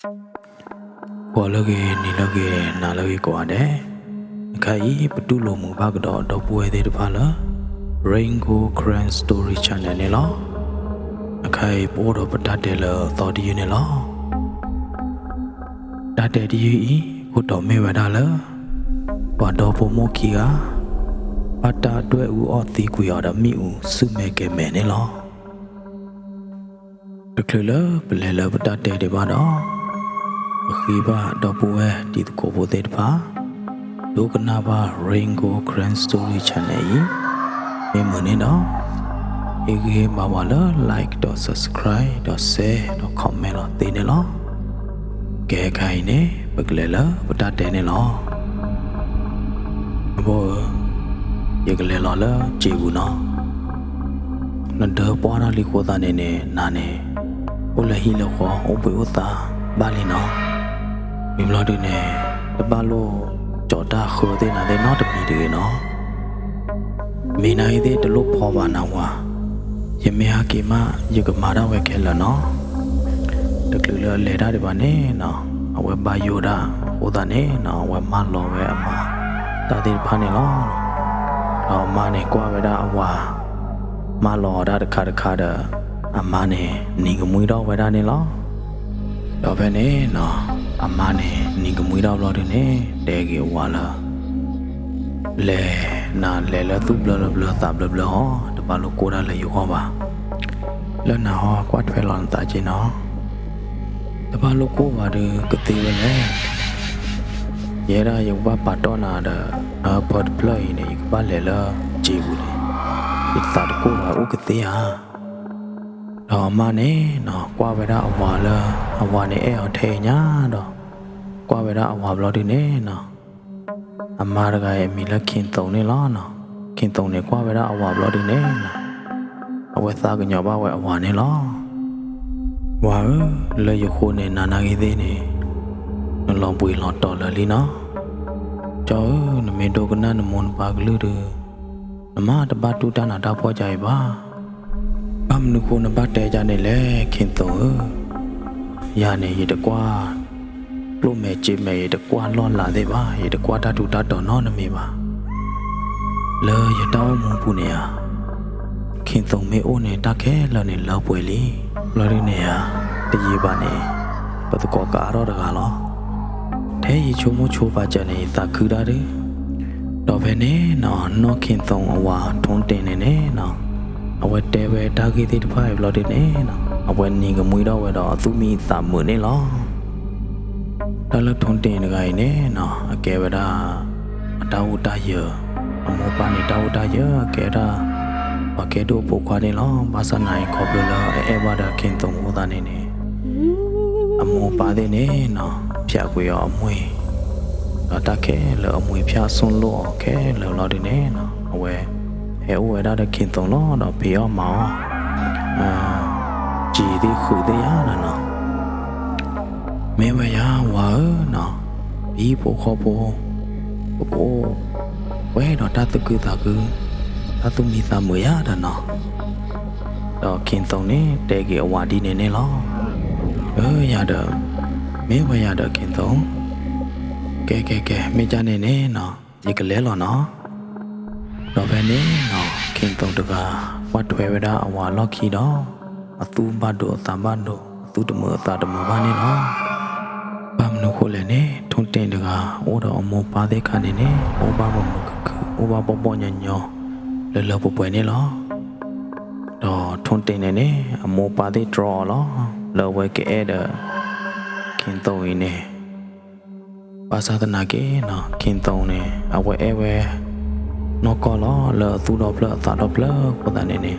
ဂီၤလၢအဂ့ၤ, နံၤလၢအဂ့ၤ, နၤလၢအဂ့ၤကိးဂၤဒဲး, အခါအံၤ ပတူၢ်လိာ်မုာ်ဘၣ်ကဒီးဒီပုၢ်ဝဲၢ်သ့ၣ်တဖၣ်လၢ Rain Gold Karen Story Channel န့ၣ်လီၤ. အခါအံၤ ပအိၣ်ဒီးပတၢ်တဲလၢအသီတယုၢ်န့ၣ်လီၤ. တၢ်တဲတယုၢ်အံၤ အခိၣ်တီမ့ၢ်ဝဲဒၣ်လၢ ပှၤဒီဖိမိၢ်ခံဂၤ ဘၣ်တၢ်ဒွဲၣ်အူအီၣ်သံကွံာ်အီၤဒီးမ့ၣ်အူဆူၣ်မဲာ်ကဲၤမဲာ်န့ၣ်လီၤ. တချုးလၢပလဲၤလၢပတၢ်တဲဒံးဘၣ်ဒီး, ပဃ့ဘၣ်ဒီပုၢ်ဝဲၢ်တံၤသကိးဖိသ့ၣ်တဖၣ် ဒိကနၣ်ဘၣ် Rain Gold Karen Story Channel အံၤ, မ့ၢ်မုာ်န့ၣ်ဒီး ဟ့ၣ်ဂံၢ်ဟ့ၣ်ဘါပှၤလၢ like ဒီး subscribe ဒီး share ဒီး comment လီၤသ့န့ၣ်လီၤ. ကဲ ခဲအံၤန့ၣ် ပကလဲၤလၢပတၢ်တဲန့ၣ်လီၤ. အဖိဧၢ, ယကလဲၤလီၤလၢစံာ်ပူၤနီၤ. နဒၢပှၢ်ထီၣ်လံအဃိသတးန့ၣ်န့ၣ် နၤန့ၣ် အိၣ်လၢဟံၣ်လၢဃီ အိၣ်ဘှံးအိၣ်သါဘၣ်လံနီၤ. မ့ၢ်ဘျီဒုန့ၣ် တဘၣ်လိၣ်ကၠီၤတၢ်ဃၢသ့ၣ်နၤသ့ၣ်နီတမံၤတဂ့ၤနီၤ. မ့ၢ်နၤအံၤသ့ၣ်တလိၣ်ဖီဘၣ်နဝၤ, ယမ့ၢ်ဟဲက့ၤမး ယကမၤဒၣ်ဝဲခဲလၢာ်နီၤ. တချုးလၢအလဲၤတၢ်ဒံးဘၣ်န့ၣ်နီၤ, အဝဲဘၣ်ယိၣ်ဒၣ်အဃိသတးန့ၣ်နီၤ, အဝဲမၢလီၤဝဲအမါ တၢ်သ့ၣ်တဖၣ်န့ၣ်လီၤ. ဒီးအမါန့ၣ်ကွၢ်ဝဲဒၣ်အဝၤ မၢလီၤအီၤတၢ်တခါတခါဒီး အမါန့ၣ် နံၤကမှံထီၣ်ဝဲဒၣ်န့ၣ်လီၤ. ဒီးဖဲန့ၣ်နီၤ, အမါန့ၣ် နံၤကမှံထီၣ်ဘျီဒုန့ၣ် တဲက့ၤအဝၤလၢ လဲၤနၤလဲၤလၢသူၣ်ဘျၢလၢဘျၢသးဘျၢဘျၢဟီ, တဘၣ်လိၣ်ကိၢ်တၢ်လၢယဂီၢ်ဘၣ်. လၢနၤဟီကွၢ်ထွဲလီၤနသးက့နီၤ. တဘၣ်လိၣ်ကိၢ်ဘၣ်ဒုးကသ့ဝဲလဲၣ်. ယဲဒၣ်ယကဘၣ်ပာ်တီၢ်နၤဒီး နဟၢဖၢတဖျၢၣ်အံၤန့ၣ် ယကဘၣ်လဲၤလၢစံာ်ပူၤန့ၣ် ယသးတကိၢ်ဘၣ်အိၣ်ကသ့ဧါ. ဒီးအမါန့ၣ်နီၤ ကွၢ်ဝဲဒၣ်အဝၤလၢ အဝၤန့ၣ်အဲၣ်အီၤထဲအံၤညါဒီး ကွၢ်ဝဲဒၣ်အဝၤဘျီဒုန့ၣ်နီၤ, အမါတဂၤအံၤအမံၤလၢခ့ၣ်သိၣ်န့ၣ်လီၤ. ခ့ၣ်သိၣ်န့ၣ်ကွၢ်ဝဲဒၣ်အဝၤဘျီဒုန့ၣ်နီၤ, အဝဲသးကညီၤဘၣ်ဝဲအဝၤန့ၣ်လီၤ. ဝၤဧၢ, လၢယဃိန့ၣ် နၤနာ်ဂ့ၤသ့ၣ်န့ၣ် နလီၤဘှံးလီၤတီၤလၢာ်လံနီၤ. ကၠီဧၢ, နမ့ၢ်ဒိကနၣ်နမိၢ်နပၢ်ကလုၢ်ဒီး နမ့ၢ်တဘၣ်တူၢ်တၢ်နးတၢ်ဖှီၣ်ကါအံၤဘၣ်. ဘၣ်မနုၤဃိနဘၣ်တဲဒ်န့ၣ်လဲၣ် ခ့ၣ်သိၣ်ဧၢ. ယၤန့ၣ် ယတကွၢ်ကျိၣ်မဲာ်စ့မဲာ်, ယတကွၢ်လီၢ်လၤသ့ၣ်ဘၣ်, ယတကွၢ်တၢ်ထူးတၢ်တီၤနီတမံၤဘၣ်. လၢယတၢ်အိၣ်မူပူၤန့ၣ်ဧါ, ခ့ၣ်သိၣ်မ့ၢ်အိၣ်န့ၣ် တၢ်ခဲလၢာ်န့ၣ်လၢပှဲၤလံ. ဘျီဒုန့ၣ်ဧါ, တယံာ်ဘၣ်န့ၣ် ပသကိးကအါထီၣ်တဂၤလီၤ. ထဲယဆိကမိၣ်ဆိပာ်စၢၤန့ၣ် ယသးခုတၢ်ဒုး, ဒီးဖဲန့ၣ်နီၤ နီၢ်ခ့ၣ်သိၣ်အဝၤထိၣ်တ့ၢ်န့ၣ်န့ၣ်နီၤ, အဝဲတဲဝဲတၢ်ဂ့ၢ်သ့ၣ်တဖၣ်အံၤဘျီဒုန့ၣ်နီၤ, အဝဲနံၤကမှံထီၣ်ဝဲဒီးအသူၣ်မံသးမုာ်န့ၣ်လီၤ. တၢ်လၢထိၣ်တ့ၢ်တဂၤအံၤန့ၣ်နီၤ အကဲဝဲဒၣ် အတၢ်အိၣ်တၢ်ယၢၤ, အမိၢ်ပၢ်န့ၣ်တၢ်အိၣ်တၢ်ယၢၤ အကဲဒၣ် ပှၤကဲဒိၣ်ဖိခွါန့ၣ်လီၤ. ဘၣ်ဆၣ်သနာ်က့ ခီဖျိလၢအအဲၣ်ဘၣ်ဒီးခ့ၣ်သိၣ်အဃိသတးန့ၣ်န့ၣ် အမိၢ်ပၢ်သ့ၣ်န့ၣ်နီၤ ဖျးကွံာ်အီၤအမှံၤ, ဒီးတၢ်ခဲလၢာ်အမှံၤဖၠၣ်ဆူၣ်လိၣ်အီၤခဲလၢာ်လီၤဒုန့ၣ်နီၤ, အဝဲဟဲအိၣ်ဝဲဒၣ်ဒီးခ့ၣ်သိၣ်လီၤ. ဒီးဖံးအီၣ်မၤအီၣ် စံာ်သ့ၣ်ဃုာ်သ့ၣ်ယါဒီးနီၤ, မ့ၢ်ဝဲယၤဝၤဧၢနီၤ, ပဟံၣ်ဖိဃီဖိ ပကအိၣ်ဝဲဒီးတၢ်သူၣ်ခုသးခု, တၢ်သူၣ်မံသးမုာ်ယါဒီးနီၤ. ဒီးခ့ၣ်သိၣ်န့ၣ် တဲက့ၤအဝၤဒ်န့ၣ်န့ၣ်လီၤ. အၢ ယၤဒီး, မ့ၢ်ဝဲယၤဒီးခ့ၣ်သိၣ်, ကဲ ကဲ ကဲ မ့ၢ်ဒ်န့ၣ်န့ၣ်နီၤ ယကလဲၤလီၤနီၤ. ဒီးဖဲန့ၣ်နီၤ ခ့ၣ်သိၣ်တဂၤ ကွၢ်ထွဲဝဲဒၣ်အဝၤလီၢ်ခံဒီး အသူၣ်ဘၣ်ဒိအသးဘၣ်ဒိ, အသူၣ်တမုာ်အသးတမုာ်ဘၣ်န့ၣ်လီၤ. ဘၣ်မနုၤဃိလဲၣ်န့ၣ် ထိၣ်တ့ၢ်တဂၤ အိၣ်ဒီးအမိၢ်ပၢ်သ့ၣ်တဖၣ်န့ၣ်န့ၣ် အိၣ်ဘၣ်မုာ်မုာ်ခုၣ်ခုၣ်, အိၣ်ဘၣ်ဘီၣ်ဘီၣ်ညီညီ လၢလၢပှဲၤပှဲၤန့ၣ်လီၤ. ဒီးထိၣ်တ့ၢ်န့ၣ်န့ၣ် အမိၢ်ပၢ်သ့ၣ်တြီအီၤလီၤ လၢအဝဲကအဲၣ်ဒီး ခ့ၣ်သိၣ်အံၤန့ၣ် ဘၣ်ဆၣ်သနာ်က့နီၤ ခ့ၣ်သိၣ်န့ၣ် အဝဲအဲၣ်ဝဲ နီၢ်ကီၢ်လီၤ လၢအသူၣ်ဒီဖျၢၣ်အသးဒီဖျၢၣ်အဃိသတးန့ၣ်န့ၣ်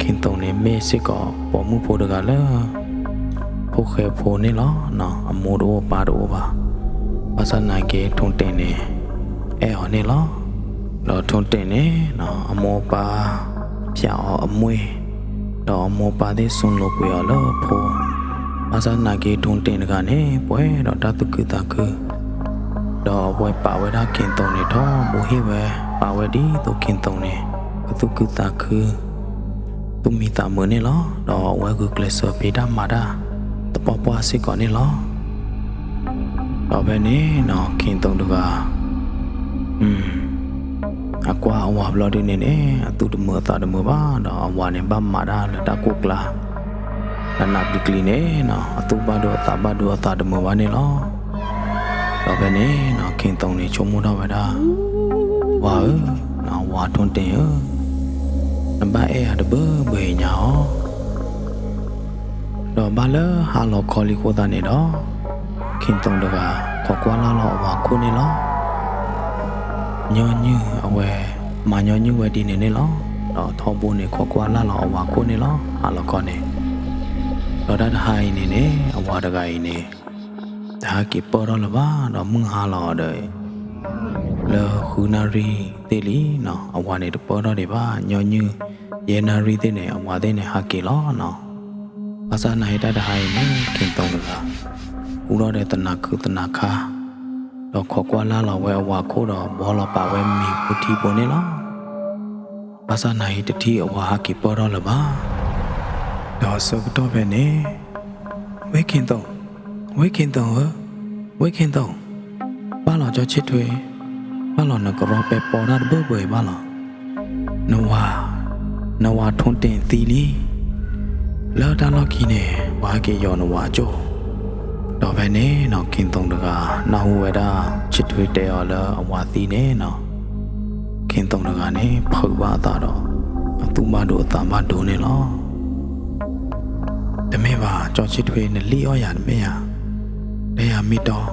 ခ့ၣ်သိၣ်န့ၣ် မ့ၢ်စ့ၢ်ကီးပိာ်မုၣ်ဖိတဂၤလၢ ဖိဃဲဖိန့ၣ်လီၤ. အမိၢ်တအိၣ်ပၢ်တအိၣ်ဘၣ်. ဘၣ်ဆၣ်သနာ်က့ ထိၣ်တ့ၢ်န့ၣ် အဲၣ်အီၤန့ၣ်လီၤ. ဒီးထိၣ်တ့ၢ်န့ၣ် အမိၢ်ပၢ် ဖျးအီၤအမှံၤ, ဒီးအမိၢ်ပၢ်သ့ၣ်စူးလိာ်ကွံာ်အီၤလၢအဖိ. ဘၣ်ဆၣ်သနာ်က့ ထိၣ်တ့ၢ်တဂၤန့ၣ် ပှဲၤဒီးတၢ်သူၣ်ခုသးခု, ဒီးအဝဲပာ်ဝဲဒၣ်ခ့ၣ်သိၣ်န့ၣ်ထီဘိဟ့ၣ်ဝဲ, ပာ်ဝဲဒ်သိးခ့ၣ်သိၣ်န့ၣ် ကသူၣ်ခုသးခု သူၣ်မံသးမုာ်န့ၣ်လီၤ. ဒီးအဝဲဂုာ်ကျဲးစၢးဖံးတၢ်မၤတၢ် သပှၢ်ပှၢ်စ့ၢ်ကီးန့ၣ်လီၤ. ဒီးဖဲန့ၣ်နီၤ ခ့ၣ်သိၣ်တဂၤ အကွၢ်အဝၤဘျီဒုန့ၣ်န့ၣ် အသူၣ်တမုာ်အသးတမုာ်ဘၣ် ဒီးအဝၤန့ၣ် ဘၣ်မၤတၢ်လၢတၢ်ကိၢ်ကျါ နးနးကျံၤကျံၤန့ၣ်နီၤ အသူၣ်ဘၣ်ဒိအသးဘၣ်ဒိအသးတမုာ်ဘၣ်န့ၣ်လီၤ. ဒီးဖဲန့ၣ်နီၤ ခ့ၣ်သိၣ်န့ၣ် ဆိကမိၣ်ထီၣ်ဝဲဒၣ် ဝၤဧၢ, ဝၤထိၣ်တ့ၢ်ဧၢ, နဘၣ်အဲၣ်ယၤတဘၢဘၢအံၤညါအီၤ. ဒီးဘၣ်လၢဟါလီၤခီလံအဃိသတးန့ၣ်ဒီး ခ့ၣ်သိၣ်တဂၤ ခိးကွၢ်လၢ်လီၤအဝၤခိၣ်န့ၣ်လီၤ. ညီနုၢ်အဝဲ မၤညီနုၢ်ဝဲဒ်န့ၣ်န့ၣ်လီၤ. ဒီးထီဘိန့ၣ် ခိးကွၢ်လၢ်လီၤအဝၤခိၣ်န့ၣ်လီၤ ဟါလီၤခီန့ၣ်. ဒီးတၢ်တဟါအံၤန့ၣ်န့ၣ် အဝၤတဂၤအံၤန့ၣ် တဟဲက့ၤပၢၢ်ထီၣ်လၢၤဘၣ် ဒီးမုၢ်ဟါလီၤဒီး လၢဃုနၣ်ရံၣ်သ့ၣ်လံနီၤ အဝၤန့ၣ်တပၢၢ်ထီၣ်ဒံးဘၣ် ညီနုၢ် ယဲၢ်နၣ်ရံၣ်သ့ၣ်န့ၣ် အဝၤသ့ၣ်န့ၣ်ဟဲက့ၤလီၤနီၤ. ဘၣ်ဆၣ်နာ်အံၤတၢ်တဟါအံၤန့ၣ် ခ့ၣ်သိၣ်တဂၤ ဟူထီၣ်ဒီးသနၤခုသနၤခါ ဒီးခိးကွၢ်လၢ်လီၤဝဲအဝၤခိၣ်ဒီး ဘှီလီၤပာ်ဝဲမ့ၤဖိထံဖိန့ၣ်လီၤ. ဘၣ်ဆၣ်နာ်အံၤတထံၣ်အဝၤဟဲက့ၤပၢၢ်ထီၣ်လၢၤဘၣ်. ဒီးဆၢကတီၢ်ဖဲန့ၣ် ဝ့ၢ်ခ့ၣ်သိၣ်, ဝ့ၢ်ခ့ၣ်သိၣ်ဧၢ, ဝ့ၢ်ခ့ၣ်သိၣ်, ဘၣ်လီၤကၠီဆ့ထွဲ, ဘၣ်လီၤ နကရီပဲပီတၢ်တဘၢဘၢအံၤဘၣ်လီၤ. နဝၤ, နဝၤထိၣ်တ့ၢ်သံလံ. လၢတၢ်လီၢ်ခံန့ၣ် ပှၤဟဲက့ၤယီၤနဝၤအကၠိၣ်. ဒီးဖဲန့ၣ်နီၤ ခ့ၣ်သိၣ်တဂၤ နၢ်ဟူဝဲဒၣ် ဆ့ထွဲတဲအီၤလၢအဝၤသံန့ၣ်နီၤ ခ့ၣ်သိၣ်တဂၤန့ၣ် ဖုးဘၣ်အသးဒီး အသူၣ်ဘၣ်ဒိအသးဘၣ်ဒိန့ၣ်လီၤ. တမ့ၢ်ဘၣ် ကၠီဆ့ထွဲ နလံၣ်အီၣ်ယၤတမ့ၢ်ဧါ. တဲယၤမ့ၢ်တီ ယ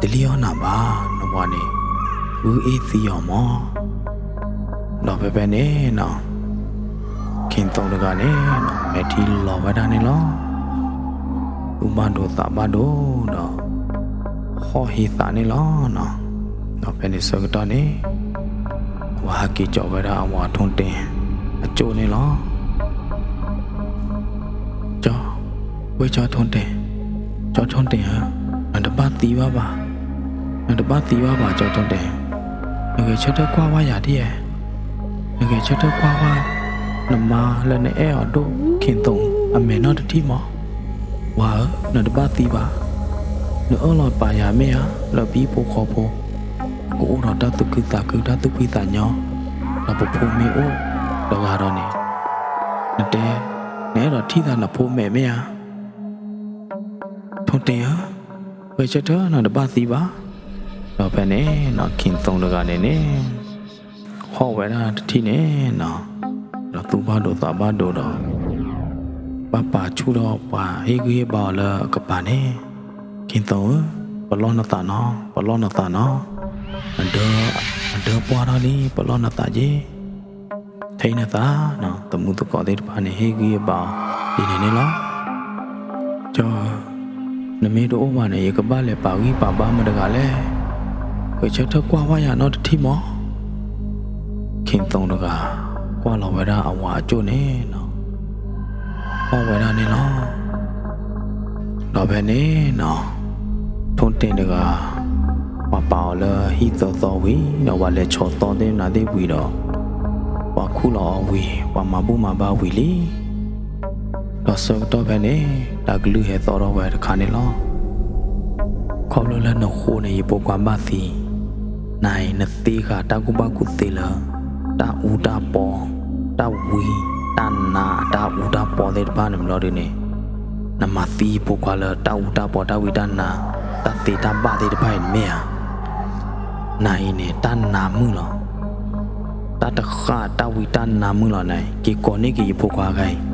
တလံၣ်အီၣ်နၤဘၣ် နဝၤန့ၣ် ဂုၢ်အ့ၣ်သံအီၤမး. ဒီးဖဲဖဲန့ၣ်နီၤ ခ့ၣ်သိၣ်တဂၤန့ၣ်နီၤ မဲာ်ထံလီၤဝဲဒၣ်န့ၣ်လီၤ. သူၣ်ဘၣ်ဒိသးဘၣ်ဒိဒီး ဟီၣ်ဟ့သးန့ၣ်လီၤနီၤ. ဒီးဖဲန့ၣ်ဆၢကတီၢ်န့ၣ် အဝၤဟဲက့ၤကၠီဝဲဒၣ်အဝၤထိၣ်တ့ၢ်အကၠိၣ်န့ၣ်လီၤ. ကၠီ, ဝ့ၢ်ကၠီထိၣ်တ့ၢ်, ကၠီထိၣ်တ့ၢ်ဧၢ, နတဘၣ်သံဘၣ်ဘၣ်, နတဘၣ်သံဘၣ်ဘၣ် ကၠီထိၣ်တ့ၢ်, နဂဲၤဆၢထၢၣ်ကွၢ်ဝဲယၤဒ်ဧါ, နဂဲၤဆၢထၢၣ်ကွၢ်ဝဲ နမါလၢနအဲၣ်အီၤဒိၣ် ခ့ၣ်သိၣ်အမဲာ်နီၢ်တထံၣ်မး, ဝၤဧၢ နတဘၣ်သံဘၣ်, နအၢၣ်လီၤပာ်ယၤမ့ၢ်ဧါ, လၢပဟံၣ်ဖိဃီဖိ ပကအိၣ်ဒီးတၢ်သူၣ်ခုသးခု တၢ်သူၣ်ဖှံသးညီ, ဒီးပဖိမ့ၢ်အိၣ်တဂၤဒီးန့ၣ်, နတဲ, နအဲၣ်ဒိးထံၣ်သးနဖိမဲာ်မ့ၢ်ဧါ. ထိၣ်တ့ၢ်ဧၢ, ဂဲၤဆၢထၢၣ် နတဘၣ်သံဘၣ်. ဒီးဖဲန့ၣ်နီၤ ခ့ၣ်သိၣ်တဂၤန့ၣ်န့ၣ် ဟီၣ်ဝဲဒၣ်တထံၣ်န့ၣ်နီၤ, ဒီးသူၣ်ဘၣ်ဒိသးဘၣ်ဒိဒီး ဘၣ်ပာ်ဆူၣ်ထီၣ်ပှၤဟ့ၣ်ဂံၢ်ဟ့ၣ်ဘါအီၤလၢအကပၤန့ၣ်, ခ့ၣ်သိၣ်ဧၢ, ပလီၢ်နသးနီၤ, ပလီၢ်နသးနီၤ, နဒၢ, နဒၢပှၢ်ထီၣ်လံ ပလီၢ်နသးက့ၤ ထဲနသး, သမူသကိးသ့ၣ်တဖၣ်န့ၣ် ဟ့ၣ်ဂံၢ်ဟ့ၣ်ဘါအီၤဒ်န့ၣ်န့ၣ်လီၤ. ကၠီဧၢ, နမ့ၢ်တအိၣ်ဘၣ်န့ၣ် ယကဘၣ်လဲၤပာ်ဂံၢ်ပာ်ဘါမတၤတဂၤလဲၣ်. ဂဲၤဆၢထၢၣ်ကွၢ်ဝဲယၤနီတထံၣ်မး. ခ့ၣ်သိၣ်တဂၤ ကွၢ်လီၤဝဲဒၣ်အဝၤအကၠိၣ်န့ၣ်နီၤ ဟီၣ်ဝဲဒၣ်န့ၣ်လီၤ. ဒီးဖဲန့ၣ်နီၤ ထိၣ်တ့ၢ်တဂၤ ပှၤပာ်အီၤလၢဟံၣ်သၢသီဝံၤ ဒီးပှၤလဲၤဆီၣ်သီသ့ၣ်မနုၤသ့ၣ်ဝံၤဒီး ပှၤခူၣ်လီၤအီၤဝံၤ ပှၤမၤဘူၣ်မၤဘါဝံၤလံ. ဒီးဆၢကတီၢ်ဖဲန့ၣ် တၢ်ကလုၢ်ဟဲသီၣ်ထီၣ်ဝဲတခါန့ၣ်လီၤ. ခီဖျိလၢနဃိန့ၣ် ယဖိခွါဘၣ်သံ, နၤအံၤနသ့ဃာ်တၢ်ကူၣ်ဘၣ်ကူၣ်သ့လၢ တၢ်အူတၢ်ပီ, တၢ်ဝံတၢ်နါ တၢ်အူတၢ်ပီသ့ၣ်တဖၣ်န့ၣ်ဘျီဒုန့ၣ်, နမၤသံယဖိခွါလၢတၢ်အူတၢ်ပီ တၢ်ဝံတၢ်နါ တၢ်သ့တၢ်ဘၣ်သ့ၣ်တဖၣ်အံၤမ့ၢ်ဧါ. နၤအံၤန့ၣ် တၢ်နါမုၢ်လီၤ. တၢ်တဃၣ်တၢ်ဝံတၢ်နါမုၢ်လီၤနၤအံၤ, က့ၤကိးန့ၢ်က့ၤယဖိခွါခါအံၤ.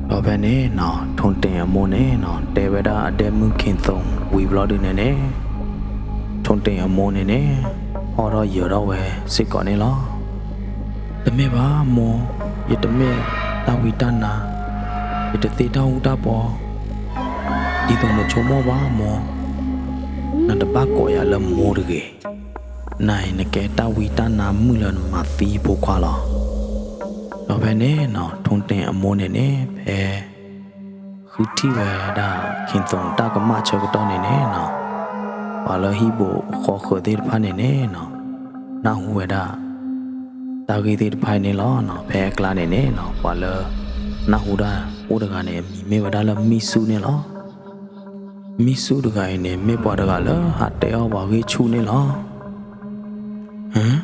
ဒီးဖဲန့ၣ်နီၤ ထိၣ်တ့ၢ်အမိၢ်န့ၣ်နီၤ တဲဝဲဒၣ်အဒဲမုၣ်ခ့ၣ်သိၣ်ဝံၤဘျီဒုန့ၣ်န့ၣ်, ထိၣ်တ့ၢ်အမိၢ်န့ၣ်န့ၣ် ဟီၣ်ထီၣ်ယၢၤထီၣ်ဝဲစ့ၢ်ကီးန့ၣ်လီၤ. တမ့ၢ်ဘၣ်မိၢ်, ယတမ့ၢ်တၢ်ဝံတၢ်နါ, ယတသ့တၢ်အူတၢ်ပီ, ဒ်သိးနဆိကမိၣ်ဘၣ်မိၢ်, နတဘၣ်ကိးယၤလၢမိၢ်တဂ့ၤ. နၤအံၤနကဲတၢ်ဝံတၢ်နါမုၢ်လၢနမၤသံယဖိခွါလီၤ. ဒီးဖဲန့ၣ်နီၤ ထိၣ်တ့ၢ်အမိၢ်န့ၣ်န့ၣ် ဖဲ ဃုထံၣ်ဝဲဒၣ်ခ့ၣ်သိၣ်တၢ်ကမၣ်ဆၢကတီၢ်န့ၣ်န့ၣ်နီၤ, ပှၤလၢဟံၣ်ဘိဃီဃၢၤသ့ၣ်တဖၣ်န့ၣ်န့ၣ်နီၤ, နၢ်ဟူဝဲဒၣ် တၢ်ဂ့ၢ်သ့ၣ်တဖၣ်အံၤန့ၣ်လီၤ. ဖဲအကျါန့ၣ်န့ၣ်နီၤ ပှၤလၢနၢ်ဟူတၢ်အိၣ်တဂၤန့ၣ် အမံၤမ့ၢ်ဝဲဒၣ်လၢမံၣ်ဆူၣ်န့ၣ်လီၤ. မံဆူၣ်တဂၤအံၤန့ၣ် မ့ၢ်ပှၤတဂၤလၢဟးတဲအီၣ်ပှၤဂ့ၢ်ဆူၣ်န့ၣ်လီၤ. ဟၢ,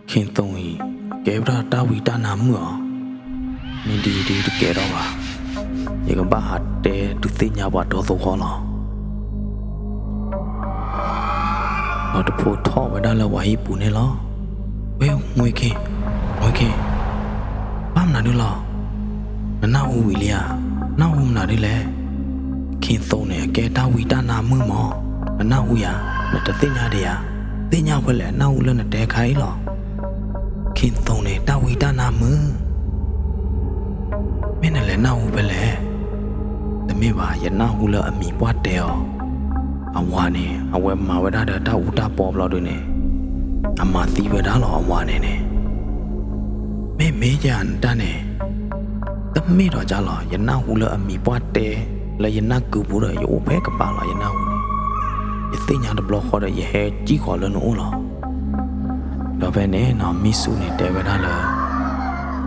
ခ့ၣ်သိၣ်အံၤ အကဲဝဲဒၣ်တၢ်ဝံတၢ်နါမုၣ်အီၤ, မ့ၢ်ဒ်အံၤဒုးတကဲထီၣ်ဘၣ်, ယကဘၣ်ဟးတဲဒုးသ့ၣ်ညါပှၤဒီသဝီလီၤ. ဒီးတဖိထီၣ်ဝဲဒၣ်လၢပှၤဟံၣ်ပူၤန့ၣ်လီၤ. ဝဲ မွ့ခ့ၣ်, မွ့ခ့ၣ်, ဘၣ်မနုၤဒုလီၤ, နနၢ်ဟူဝံၤလံဧါ, နၢ်ဟူမနုၤဒုလဲၣ်. ခ့ၣ်သိၣ်န့ၣ် အကဲတၢ်ဝံတၢ်နါမုၣ်မး, နနၢ်ဟူယၤ, နတသ့ၣ်ညါဒံးဧါ, သ့ၣ်ညါဖဲလဲၣ်, နၢ်ဟူလၢနတဲခါအံၤလီၤ. ခ့ၣ်သိၣ်န့ၣ် တၢ်ဝံတၢ်နါမုၣ် မ့ၢ်နလဲၤနၢ်ဟူဖဲလဲၣ်. တမ့ၢ်ဘၣ်, ယနၢ်ဟူလၢအမံၤပှၢ်တဲအီၤ, အဝၤန့ၣ် အဝဲမၤဝဲဒၣ်ဒီးတၢ်အူတၢ်ပီဘျီဒုန့ၣ်, အမၤသံဝဲဒၣ်လီၤ အဝၤန့ၣ်န့ၣ်. မ့ၢ်မ့ၢ်ယၤနတၢ်န့ၣ်, တမ့ၢ်ဒီးကၢ်လီၤ, ယနၢ်ဟူလၢအမံၤပှၢ်တဲ, လၢယနၢ်ကုာ်ပူၤဒီး ယအိၣ်ဖဲကပၤလီၤ ယနၢ်ဟူန့ၣ်, ယသ့ၣ်ညါတဘျီဃီဒီး ယဟဲစံၣ်ဃီၤလၢနအိၣ်လီၤ. ဒီးဖဲန့ၣ်နီၤ မံဆူၣ်န့ၣ်တဲဝဲဒၣ်လၢ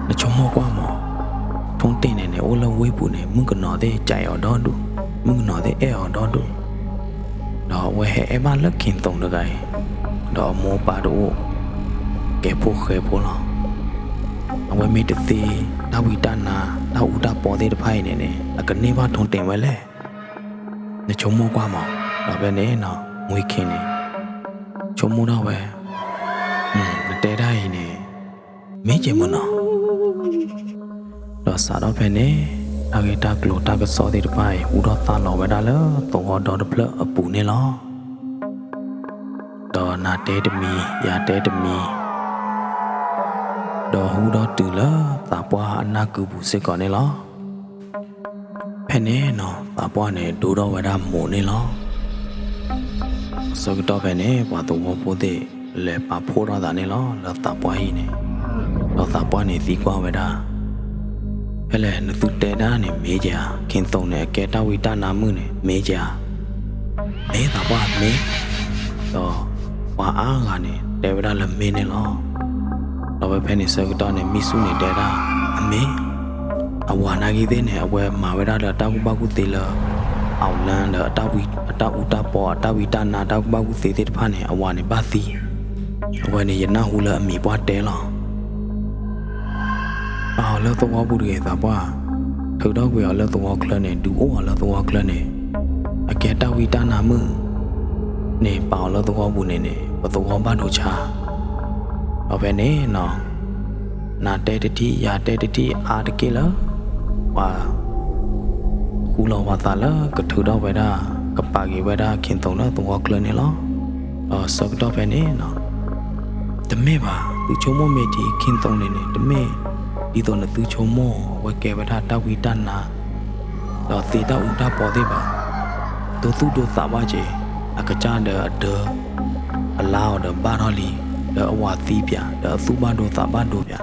နဆိကမိၣ်ကွၢ်မး, ထိၣ်တ့ၢ်န့ၣ်န့ၣ် အိၣ်လၢဝ့ၢ်ပူၤန့ၣ် မုၣ်ကနီၤသ့ၣ်ကဲအီၤဒီဒူၣ်, မုၣ်ကနီၤသ့ၣ်အဲၣ်အီၤဒီဒူၣ်, ဒီးအဝဲဟဲအဲၣ်ဘၣ်လၢခ့ၣ်သိၣ်တဂၤအံၤ, ဒီးအမိၢ်ပၢ်တအိၣ်, ကဲဖိဃဲဖိလီၤ. အဝဲမ့ၢ်တသ့ တၢ်ဝံတၢ်နါ တၢ်အူတၢ်ပီသ့ၣ်တဖၣ်အံၤန့ၣ်န့ၣ် အကန့ၢ်ဘၣ်ထိၣ်တ့ၢ်ဝဲလဲၣ်. နဆိကမိၣ်ကွၢ်မး, ဒီးဖဲန့ၣ်နီၤ မွ့ခ့ၣ်န့ၣ် ဆိကမိၣ်ထီၣ်ဝဲ, နတဲတၢ်အံၤန့ၣ် မ့ၢ်ကဲမုၢ်နီၤ. ဒီးစးထီၣ်ဖဲန့ၣ် တၢ်ဂ့ၢ်တၢ်ကျိၤတၢ်ကစီၣ်သ့ၣ်တဖၣ်အံၤ ဟူထီၣ်သါလီၤဝဲဒၣ်လၢသဝီဒီတဖျၢၣ်အပူၤန့ၣ်လီၤ. ဒီးနၤတဲတမံၤ ယၤတဲတမံၤ, ဒီးဟူထီၣ်တုၤလၢသးပှၢ်အနၢ်ကုာ်ပူၤစ့ၢ်ကီးန့ၣ်လီၤ. ဖဲန့ၣ်နီၤ သးပှၢ်န့ၣ် ဒိထီၣ်ဝဲဒၣ်မိၢ်န့ၣ်လီၤ. အဆၢကတီၢ်ဖဲန့ၣ် ပှၤသဝီဖိသ့ၣ် လဲၤပာ်ဖှိၣ်ထီၣ်သးန့ၣ်လီၤ လၢသးပှၢ်ဟံၣ်န့ၣ်, ဒီးသးပှၢ်န့ၣ်သံကွၢ်ဝဲဒၣ်, ဖဲလဲၣ် နသုတဲဒၣ်န့ၣ် မ့ၢ်ဧါ, ခ့ၣ်သိၣ်န့ၣ် အကဲတၢ်ဝံတၢ်နါမုၣ်န့ၣ် မ့ၢ်ဧါ. မ့ၢ်သးပှၢ်မ့ၢ်, ဒီးပှၤအါဂၤန့ၣ် တဲဝဲဒၣ်လၢမ့ၢ်န့ၣ်လီၤ. ဒီးဖဲဖဲန့ၣ်ဆၢကတီၢ်န့ၣ် မံဆူၣ်န့ၣ်တဲဒၣ်, အမ့ၢ်, အဝၤနာ်က့ၤသ့ၣ်န့ၣ် အဝဲမၤဝဲဒၣ်ဒီးတၢ်ကူၣ်ဘၣ်ကူၣ်သ့လၢ အီၣ်လၢဒီး အတၢ်အူတၢ်ပီ အတၢ်ဝံတၢ်နါ တၢ်ကူၣ်ဘၣ်ကူၣ်သ့သ့ၣ်တဖၣ်န့ၣ် အဝၤန့ၣ်ဘၣ်သံ, အဝဲန့ၣ် ယနၢ်ဟူလၢအမံၤပှၢ်တဲလီၤ. ပာ်အီၤလၢသဝီပူၤတဂ့ၤ သးပှၢ်, ထုးထီၣ်ကွံာ်အီၤလၢသဝီချၢန့ၣ် ဒုးအိၣ်အီၤလၢသဝီချၢန့ၣ်, အကဲတၢ်ဝံတၢ်နါမုၣ်န့ၣ် ပာ်အီၤလၢသဝီပူၤန့ၣ်န့ၣ် ပသဝီဘၣ်ဒိဆါ. ဒီးဖဲန့ၣ်နီၤ နၤတဲတထံၣ် ယၤတဲတထံၣ် အါတက့ၢ်လၢ ပှၤ ဃူလီၤပှၤသးလၢကထုးထီၣ်ဝဲဒၣ် ကပာ်က့ၤဝဲဒၣ်ခ့ၣ်သိၣ်လၢသဝီချၢန့ၣ်လီၤ. ဒီးဆၢကတီၢ်ဖဲန့ၣ်နီၤ တမ့ၢ်ဘၣ် သုဆိကမိၣ်မ့ၢ်ထံ ခ့ၣ်သိၣ်န့ၣ်န့ၣ် တမ့ၢ် ဒ်သိးနသုဆိကမိၣ် အဝဲကဲဝဲဒၣ်တၢ်ဝံတၢ်နါ ဒီးသ့တၢ်အူတၢ်ပီသ့ၣ်ဘၣ်. ဒိသူၣ်ဒိသးဘၣ်က့ၤ အကစၢ်ဒီးအဒၢ အလါအီၤဒီးဘၣ်ထီၣ်လံ, ဒီးအဝၤသံပၠး ဒီးအသူၣ်ဘၣ်ဒိသးဘၣ်ဒိပၠးန့ၣ်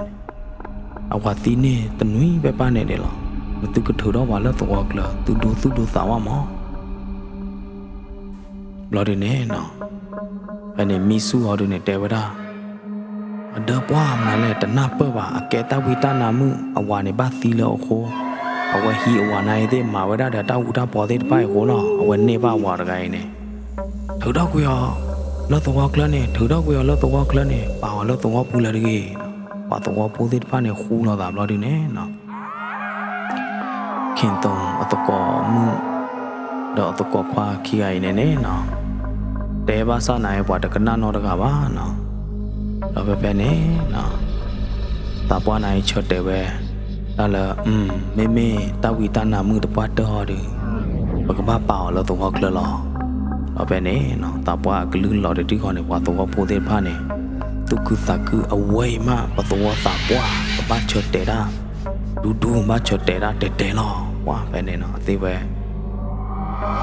အဝၤသံန့ၢ်တနွံဘဲပၢ်န့ၣ်ဒၣ်လီၤ. နသုကထုးထီၣ်ပှၤလၢသဝီချၢ သုဒိသူၣ်ဒိသးဝဲမး. ဘျီဒုန့ၣ်နီၤ ဖဲန့ၣ်မံဆူၣ်အီၤဒုန့ၣ်တဲဝဲဒၣ် အဒၢပှၢ်မနုၤလဲၣ် တနၢ်ပၢၢ်ဘၣ် အကဲတၢ်ဝံတၢ်နါမုၣ် အဝၤန့ၣ်ဘၣ်သံလၢအဃိ, အဝဲဟံးအဝၤနာ်အံၤသ့ၣ် မၤဝဲဒၣ်ဒီးတၢ်အူတၢ်ပီသ့ၣ်တဖၣ်အံၤအဃိလီၤ. အဝဲန့ၢ်ဘၣ်ဝၤတဂၤအံၤန့ၣ် ထုးထီၣ်ကွံာ်အီၤလၢသဝီချၢန့ၣ် ထုးထီၣ်ကွံာ်အီၤလၢသဝီချၢန့ၣ် ပာ်အီၤလၢသဝီပူၤလၢၤတဂ့ၤ. ပှၤသဝီဖိသ့ၣ်တဖၣ်န့ၣ်ဃူလိာ်သးဘျီဒုန့ၣ်နီၤ ခ့ၣ်သိၣ်အသကိးမုၣ် ဒီးအသကိးခွါခံဂၤအံၤန့ၣ်န့ၣ်နီၤ တဲဘၣ်ဆၣ်နၤအံၤ ပှၤတကနၣ်နီတဂၤဘၣ်နီၤ. ဒီးဖဲဖဲန့ၣ်နီၤ သးပှၢ်နၤအံၤဆၢတဲာ်ဝဲ တၢ်လၢ မ့မ့ၢ်တၢ်ဝံတၢ်နါမုၣ်တပှၢ်တၢၢ်အီၤဒီး ပကဘၣ်ပာ်အီၤလၢသဝီချၢလီၤ. ဒီးဖဲန့ၣ်နီၤ သးပှၢ်အကလုၢ်လီၤတဒုဃီန့ၣ် ပှၤသဝီဖိသ့ၣ်တဖၣ်န့ၣ် သူၣ်ခုသးခုအဝဲအံၤမး ပသဝီသးပှၢ် ပဘၣ်ဆၢတဲာ်တၢ် ဒူဒူဘၣ်ဆၢတဲာ်တၢ်တဲာ်တဲာ်လီၤ. ပှၤဖဲန့ၣ်နီၤ အသ့ဝဲ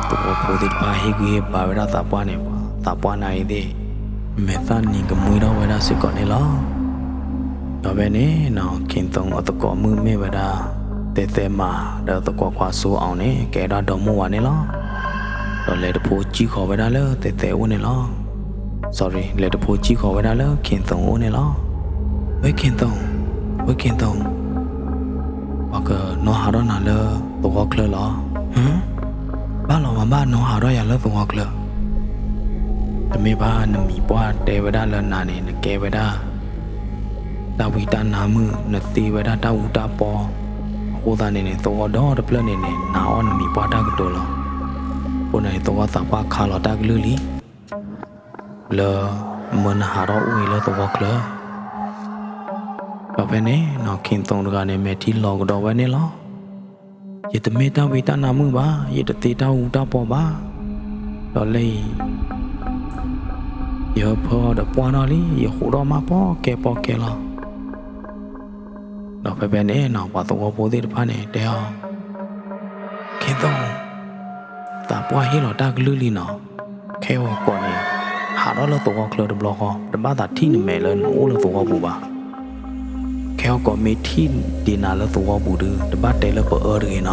သဝီဖိသ့ၣ်တဖၣ်ဟ့ၣ်ဂံၢ်ဟ့ၣ်ဘါဝဲဒၣ်သးပှၢ်န့ၣ် ပှၤသးပှၢ်နၤအံၤသ့ၣ် မဲာ်သၣ်နံၤကမှံထီၣ်ဝဲဒၣ်စ့ၢ်ကီးန့ၣ်လီၤ. ဒီးဖဲန့ၣ်နီၤ ခ့ၣ်သိၣ်အသကိးမုၣ်မ့ၢ်ဝဲဒၣ် သဲးသဲးမၤ ဒီးသကိးခွါစိအီၤန့ၣ် ကဲဒၣ်ဒီမါဝၤန့ၣ်လီၤ. ဒီးလဲၤတဖိစံၣ်ဃီၤဝဲဒၣ်လၢသဲးသဲးအိၣ်န့ၣ်လီၤ. sorry လဲၤတဖိစံၣ်ဃီၤဝဲဒၣ်လၢခ့ၣ်သိၣ်အိၣ်န့ၣ်လီၤ. ဝဲခ့ၣ်သိၣ်, ဝဲခ့ၣ်သိၣ်, ပှၤကနီၣ်ဟးထီၣ်နၤလၢသဝီချၢလီၤ. ဟၢ ဘၣ်လီၤမၤဘၣ်နီဟးထီၣ်ယၤလၢသဝီချၢ, တမ့ၢ်ဘၣ်နမံၤပှၢ်တဲဝဲဒၣ်လၢနၤန့ၣ် နကဲဝဲဒၣ် တၢ်ဝံတၢ်နါမုၣ် နသ့ဝဲဒၣ်တၢ်အူတၢ်ပီ, အဃိသတးန့ၣ်န့ၣ် သဝီဒီတဖျၢၣ်န့ၣ်န့ၣ် နာ်အီၤနမံၤပှၢ်တၢ်ကတိၤလီၤ. အဃိန့ၣ်န့ၣ် သဝီသးပှၢ်ခးလီၤတၢ်ကလုၢ်လံ လၢ မၢနဟးထီၣ်အိၣ်အံၤလၢသဝီချၢ ဒီးဖဲန့ၣ်နီၤ ခ့ၣ်သိၣ်တဂၤန့ၣ် မဲာ်ထံလီၤကဒီးဝဲန့ၣ်လီၤ. ယတမ့ၢ်တၢ်ဝံတၢ်နါမုၣ်ဘၣ်, ယတသ့တၢ်အူတၢ်ပီဘၣ်, ဒီးလၢအံၤ ယဟၢဖၢအီၤဒီးပှၢ်ထီၣ်လံ, ယဟးထီၣ်မးပီၢ်ကဲပီၢ်ကဲလီၤ. ဒီးဖဲဖဲန့ၣ်နီၤ ပှၤသဝီဖိသ့ၣ်တဖၣ်န့ၣ် တဲအီၤ, ခ့ၣ်သိၣ် သးပှၢ်ဟ့ၣ်လီၤတၢ်ကလုၢ်လံနီၤ, ခဲအံၤကိးန့ၣ် ဟးထီၣ်လၢသဝီချၢတဘျီဃီ, တဘၣ်သးထံၣ်နမဲာ်လၢနအိၣ်လၢသဝီပူၤဘၣ်. ခဲအံၤကိးမ့ၢ်ထံၣ်ဒံးနၤလၢသဝီပူၤဒီး တဘၣ်တဲလၢပအၢတဂ့ၤနီၤ.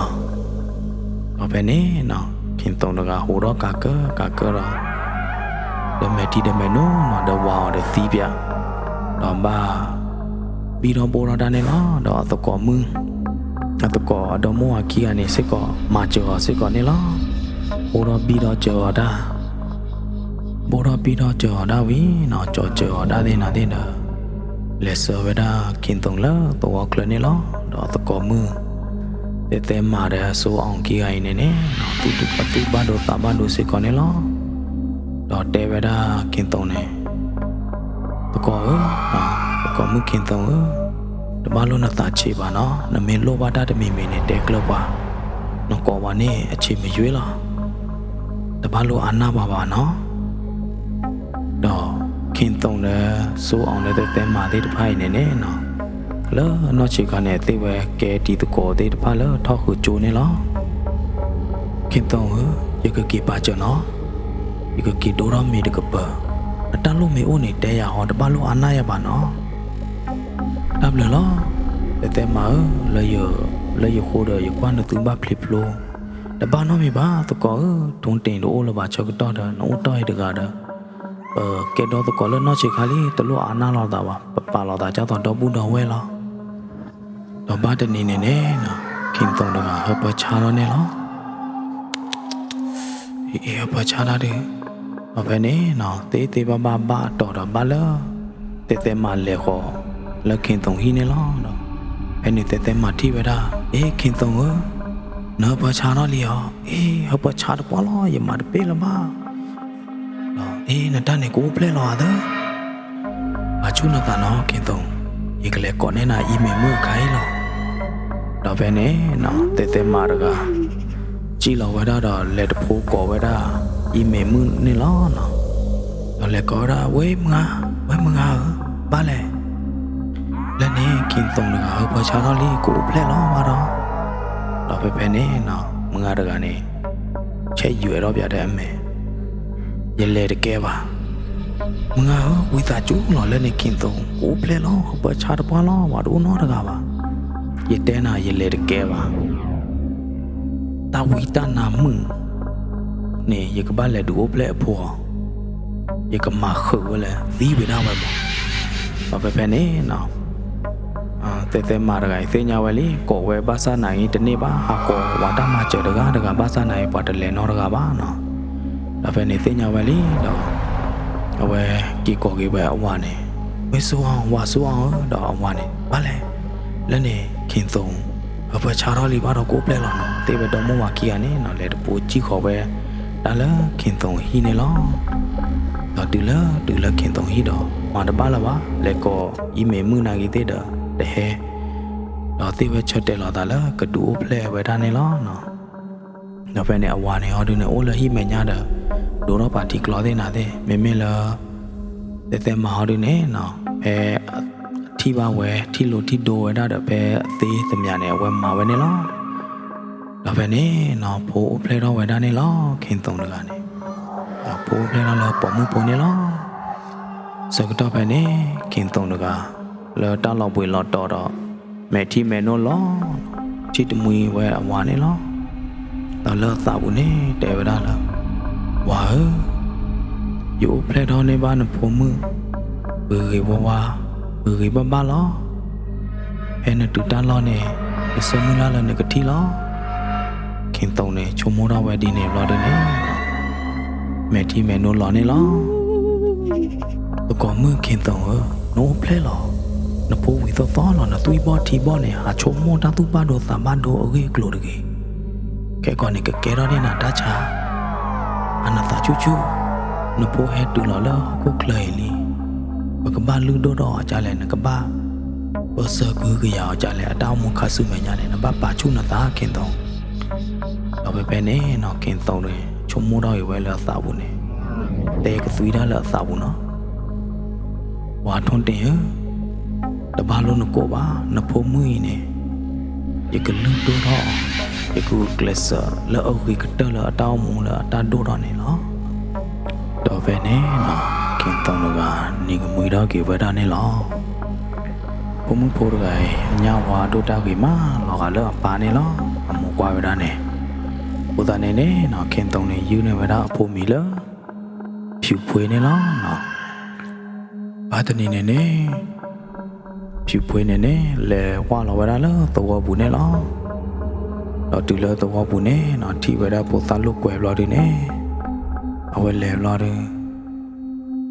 ဒီးဖဲန့ၣ်နီၤ ခ့ၣ်သိၣ်တဂၤဟးထီၣ်ကးကၢကးကၢဒီး ဒီးမဲာ်ထံဒီးမဲာ်နိနီၤ ဒီးဝၤအီၤဒီးသံပၠး, ဒီးဘၣ် ဘံၣ်ထီၣ်ဘိၣ်ထီၣ်တၢ်န့ၣ်လီၤ. ဒီးအသကိးမုၣ် အသကိးအဒီမိၢ်ဝၤခံဂၤန့ၣ်စ့ၢ်ကီး မၤစၢၤအီၤစ့ၢ်ကီးန့ၣ်လီၤ. ဘိၣ်ထီၣ်ဘံၣ်ထီၣ်စၢၤအီၤတၢ်, ဘိၣ်ထီၣ်ဘံၣ်ထီၣ်စၢၤအီၤတၢ်ဝံၤနီၤ ကၠီၤစၢၤအီၤတၢ်သ့ၣ်နၤသ့ၣ်ဒီး လဲၤဆှၢဝဲဒၣ်ခ့ၣ်သိၣ်လၢသဝီချၢန့ၣ်လီၤ. ဒီးအသကိးမုၣ် သဲးသဲးမၤဒီးစိအီၣ်ခံဂၤအံၤန့ၣ်န့ၣ် သူၣ်ဘၣ်ဒိသးဘၣ်ဒိစ့ၢ်ကီးန့ၣ်လီၤ. ဒီးတဲဝဲဒၣ်ခ့ၣ်သိၣ်န့ၣ် သကိးဧၢ, သကိးမုၣ်ခ့ၣ်သိၣ်ဧၢ, တဘၣ်လိၣ်နသးဆံးဘၣ်နီၤ, နမ့ၢ်လိၣ်ဘၣ်တၢ်တမံၤမံၤန့ၣ် တဲကျၢၤပှၤ, နကိးပှၤန့ၣ်အဆံးမယွ့လီၤ. တဘၣ်လိၣ်အါနၢ်ပှၤဘၣ်နီၤ. ဒီးခ့ၣ်သိၣ်ဒီးစိအီၣ်ဒီးသဲးသဲးမၤသ့ၣ်တဖၣ်အံၤန့ၣ်န့ၣ်နီၤ လၢနီၢ်ဆံးခါန့ၣ် သ့ၣ်ဝဲကဲတံၤသကိးသ့ၣ်တဖၣ်လၢထီၣ်ဃုာ်ကၠိန့ၣ်လီၤ. ခ့ၣ်သိၣ်ဧၢ, ယကက့ၤပာ်စၢၤနီၤ, ယကက့ၤဒိထီၣ်မ့ၤတကပၤ, နတၢ်လိၣ်မ့ၢ်အိၣ်န့ၣ် တဲယၤအီၤ တဘၣ်လိၣ်အါနၢ်ယၤဘၣ်နီၤ. တၢ်ဘျုးလီၤ. သဲးသဲးမၤဧၢ, လၢယဃိဒီးယကွၢ်နသုဘၣ်ဖျ့ဖျိ, တဘၣ်နီတမံၤဘၣ်သကိးဧၢ, ထိတ့ၢ်တအိၣ်လၢၤဘၣ်ဆၢကတီၢ်ဒီး နအိၣ်တီၢ်အံၤတဂၤဒီး ပကဲဒီသကိးလၢနီၢ်ဆံးခါလံ, တလိၣ်အါနၢ်လိာ်သးဘၣ်, ပပာ်လိာ်သးဒ်သိးဒီပုၢ်ဒီဝဲၢ်လီၤ. ဒီးဘၣ်တနံၤန့ၣ်န့ၣ်နီၤ ခ့ၣ်သိၣ်တဂၤဟၢဖၢဆါထီၣ်န့ၣ်လီၤ. ဟဲဟၢဖၢဆါတၢ်ဒုး, ဒီးဖဲန့ၣ်နီၤ သ့သ့ဘၣ်ဘၣ်ဘၣ်အတီၤဒီးဘၣ်လၢ သဲးသဲးမၤလဲၤဃီၤ လၢခ့ၣ်သိၣ်ဟံၣ်န့ၣ်လီၤ. ဒီးဖဲန့ၣ်သဲးသဲးမၤထံၣ်ဝဲဒၣ်, အ့ ခ့ၣ်သိၣ်ဧၢ, နဟၢဖၢဆါထီၣ်လံဧါ. အ့ ဟၢဖၢဆါတပှၢ်လီၤ, ယမၤတပ့ၢ်လၢၤဘၣ်. ဒီးအ့ နတၢ်န့ၣ်ကအိၣ်ဖျဲၣ်လီၤဧါသၢ, ပာ်ဆူၣ်နသးနီၤ ခ့ၣ်သိၣ်, ယကလဲၤကိးန့ၢ်နၤအံၤမ့ၢ်မုၣ်အခါအံၤလီၤ. ဒီးဖဲန့ၣ်နီၤ သဲးသဲးမၤတဂၤ စံၣ်လီၤဝဲဒၣ်ဒီးလဲၤတဖိကိးဝဲဒၣ် အံၤမ့ၢ်မုၣ်န့ၣ်လီၤနီၤ. ဒီးလဲၤကိးဝဲဒၣ် ဝဲမုၢ်ဂၤ, ဝဲမုၢ်ဂၤဧၢ, ဘၣ်လဲၣ်. လၢန့ၣ် ခ့ၣ်သိၣ်တဂၤဟၢဖၢဆါထီၣ်လံ ကအိၣ်ဖျဲၣ်လီၤဘၣ်ဒီး, ဒီးဖဲဖဲန့ၣ်နီၤ မုၢ်ဂၤတဂၤန့ၣ် ဆဲးယွဲၣ်ထီၣ်ပၠးဒီးအမဲာ်, ယလဲၤတကဲဘၣ်. မုၢ်ဂၤဧၢ, ဝံသးစူၤလီၤ, လၢန့ၣ်ခ့ၣ်သိၣ် ကအိၣ်ဖျဲၣ်လီၤ, ဟၢဖၢဆါတပှၢ်လီၤ, ပှၤတအိၣ်နီတဂၤဘၣ်. ယတဲနၤ ယလဲၤတကဲဘၣ်. တၢ်ဝံတၢ်နါမုၣ်န့ၣ် ယကဘၣ်လဲၤဒုးအိၣ်ဖျဲၣ်အဖိအီၤ, ယကမၤဃုာ်ဝဲလၢသံဝဲဒၣ်ဝဲမး. ဒီးဖဲဖဲန့ၣ်နီၤ သဲးသဲးမၤတဂၤအံၤသ့ၣ်ညါဝဲလံ, ကိးဝဲဘၣ်ဆၣ်နာ်အံၤတန့ၢ်ဘၣ်, ဟးကိးဝဲတၢ်မၤစၢၤတဂၤတဂၤဘၣ်ဆၣ်နာ်အံၤ ပှၤတလဲၤနီတဂၤဘၣ်နီၤ. ဒီးဖဲန့ၣ်သ့ၣ်ညါဝဲလံဒီး အဝဲက့ၤကိးက့ၤဝဲအဝၤန့ၣ်, ဝဲစိအီၣ်, ဝၤစိအီၣ်ဧၢ, ဒီးအဝၤန့ၣ် ဘၣ်လဲၣ်. လၢန့ၣ်ခ့ၣ်သိၣ် ဟၢဖၢဆါထီၣ်လံဘၣ်ဒီးကအိၣ်ဖျဲၣ်လီၤနီၤ, သ့ၣ်ဝဲဒီမိၢ်ဝၤခံဂၤန့ၣ်နီၤ လဲၤတဖိစံၣ်ဃီၤဝဲ တၢ်လၢခ့ၣ်သိၣ်ဟံၣ်န့ၣ်လီၤ. ဒီးတုၤလၢတုၤလၢခ့ၣ်သိၣ်ဟံၣ်ဒီး မၤတဘၣ်လၢၤဘၣ်, လဲၤကိးအံၤမ့ၢ်မုၣ်နာ်က့ၤသ့ၣ်ဒီး တဟဲ, ဒီးသ့ၣ်ဝဲဆၢတဲာ်လီၤသးလၢကဒုးအိၣ်ဖျဲၣ်ဝဲဒၣ်န့ၣ်လီၤ. ဒီးဖဲန့ၣ်အဝၤန့ၣ်ဟီဒုန့ၣ် အိၣ်လၢဟံၣ်မဲာ်ညါဒီး ဒိးထီၣ်ပာ်ထံကျီသ့ၣ်နၤသ့ၣ်, မ့မ့ၢ်လၢ သဲးသဲးမၤဟီဒုန့ၣ်နီၤ ဖဲ ထံၣ်ဘၣ်ဝဲ ထံၣ်လိထံၣ်ဒိဝဲဒၣ်ဒီး ဖဲအသ့သမၠးန့ၣ် အဝဲမၤဝဲန့ၣ်လီၤ. ဒီးဖဲန့ၣ်နီၤ ဖိအိၣ်ဖျဲၣ်ထီၣ်ဝဲဒၣ်န့ၣ်လီၤ, ခ့ၣ်သိၣ်တဂၤန့ၣ် ဒီးဖိအိၣ်ဖျဲၣ်ထီၣ်လၢပိာ်မုၣ်ဖိန့ၣ်လီၤ. ဆၢကတီၢ်ဖဲန့ၣ် ခ့ၣ်သိၣ်တဂၤ လၢတၢ်လီၤဘှံးလီၤတီၤဒီး မဲာ်ထံမဲာ်နိလီၤ ထံၣ်တမှံဝဲအဝၤန့ၣ်လီၤ. ဒီးလၢအသးပူၤန့ၣ် တဲဝဲဒၣ်လၢ ဝၤဧၢ, ယအိၣ်ဖျဲၣ်ထီၣ်န့ၢ်ဘၣ်နဖိမုၣ် ဂ့ၤဂ့ၤဝါဝါ, ဂ့ၤဂ့ၤဘၣ်ဘၣ်လီၤ. ဖဲနတုၤတၢ်လီၢ်န့ၣ် ယဆၢမုၢ်လၢ်လၢနကထံၣ်လီၤ. ခ့ၣ်သိၣ်န့ၣ် ဆိကမိၣ်ထီၣ်ဝဲဒ်န့ၣ်ဘျီဒုန့ၣ် မဲာ်ထံမဲာ်နိလီၤန့ၣ်လီၤ. သကိးမုၣ်ခ့ၣ်သိၣ်ဧၢ, နအိၣ်ဖျဲၣ်လီၤ. နဖိဝံၤသီသီလီၤ, နသွံၣ်ဘီၣ်ထံဘီၣ်န့ၣ် ဟးဆိကမိၣ်တၢ်သူၣ်ဘၣ်ဒိသးဘၣ်ဒိအဂ့ၢ်အကျိၤတဂ့ၤ. ခဲကီးန့ၣ် ကကဲထီၣ်န့ၢ်နၤတၢ်ဆါ, အနသးဆူၣ်ဆူၣ်, နဖိဟဲတုၤလီၤလၢဟီၣ်ခိၣ်ချၢအံၤလံ. ပကဘၣ်လုၢ်ဒိၣ်ထီၣ်အီၤဒ်လဲၣ်, နကဘၣ်ပၢဆှၢကဟုကယာ်အီၤဒ်လဲၣ်, အတၢ်အိၣ်မူခါဆူမဲာ်ညါန့ၣ် နဘၣ်ပာ်ဆူၣ်နသးခ့ၣ်သိၣ်. ဒီးဖဲဖဲန့ၣ်နီၤ ခ့ၣ်သိၣ်န့ၣ် ဆိကမိၣ်ထီၣ်က့ၤဝဲလၢအသးပူၤန့ၣ်, တဲကသွံတၢ်လၢအသးပူၤနီၤ, ပှၤထိၣ်တ့ၢ်ဧၢ, တဘၣ်လိၣ်နကိာ်ဘၣ်, နဖိမုၣ်အံၤန့ၣ် ယကလုၢ်ဒိၣ်ထီၣ်အီၤ, ယကဂုာ်ကျဲးစၢးလၢအဂ့ၤကတၢၢ်လၢအတၢ်အိၣ်မူလၢအတၢ်ဒိၣ်ထီၣ်န့ၣ်လီၤ. ဒီးဖဲန့ၣ်နီၤ ခ့ၣ်သိၣ်တဂၤန့ၣ်ကမှံထီၣ်က့ၤဝဲဒၣ်န့ၣ်လီၤ. ဖိမုၣ်ဖိတဂၤအံၤ အညၣ်ဝါဒိၣ်တၢ်ဂ့ၤမးလီၤဂာ်လၢအပၢ်န့ၣ်လီၤ. အမိၢ်ကွၢ်ဝဲဒၣ်န့ၣ်, အဃိသတးန့ၣ်န့ၣ်နီၤ ခ့ၣ်သိၣ်န့ၣ် ယုၢ်န့ၢ်ဝဲဒၣ်အဖိမံၤလၢ ဖၠူးဖှ့န့ၣ်လီၤ. ဘၣ်တနံၤန့ၣ်န့ၣ် ဖၠူးဖှ့န့ၣ်န့ၣ် လဲၤဝၢ်လီၤဝဲဒၣ်လၢသဝီပူၤန့ၣ်လီၤ. ဒီးတုၤလၢသဝီပူၤန့ၣ်နီၤ ထံၣ်ဝဲဒၣ်ဖိသၣ်လိာ်ကွဲဘျီဒုန့ၣ်, အဝဲလဲၤဘျီဒု,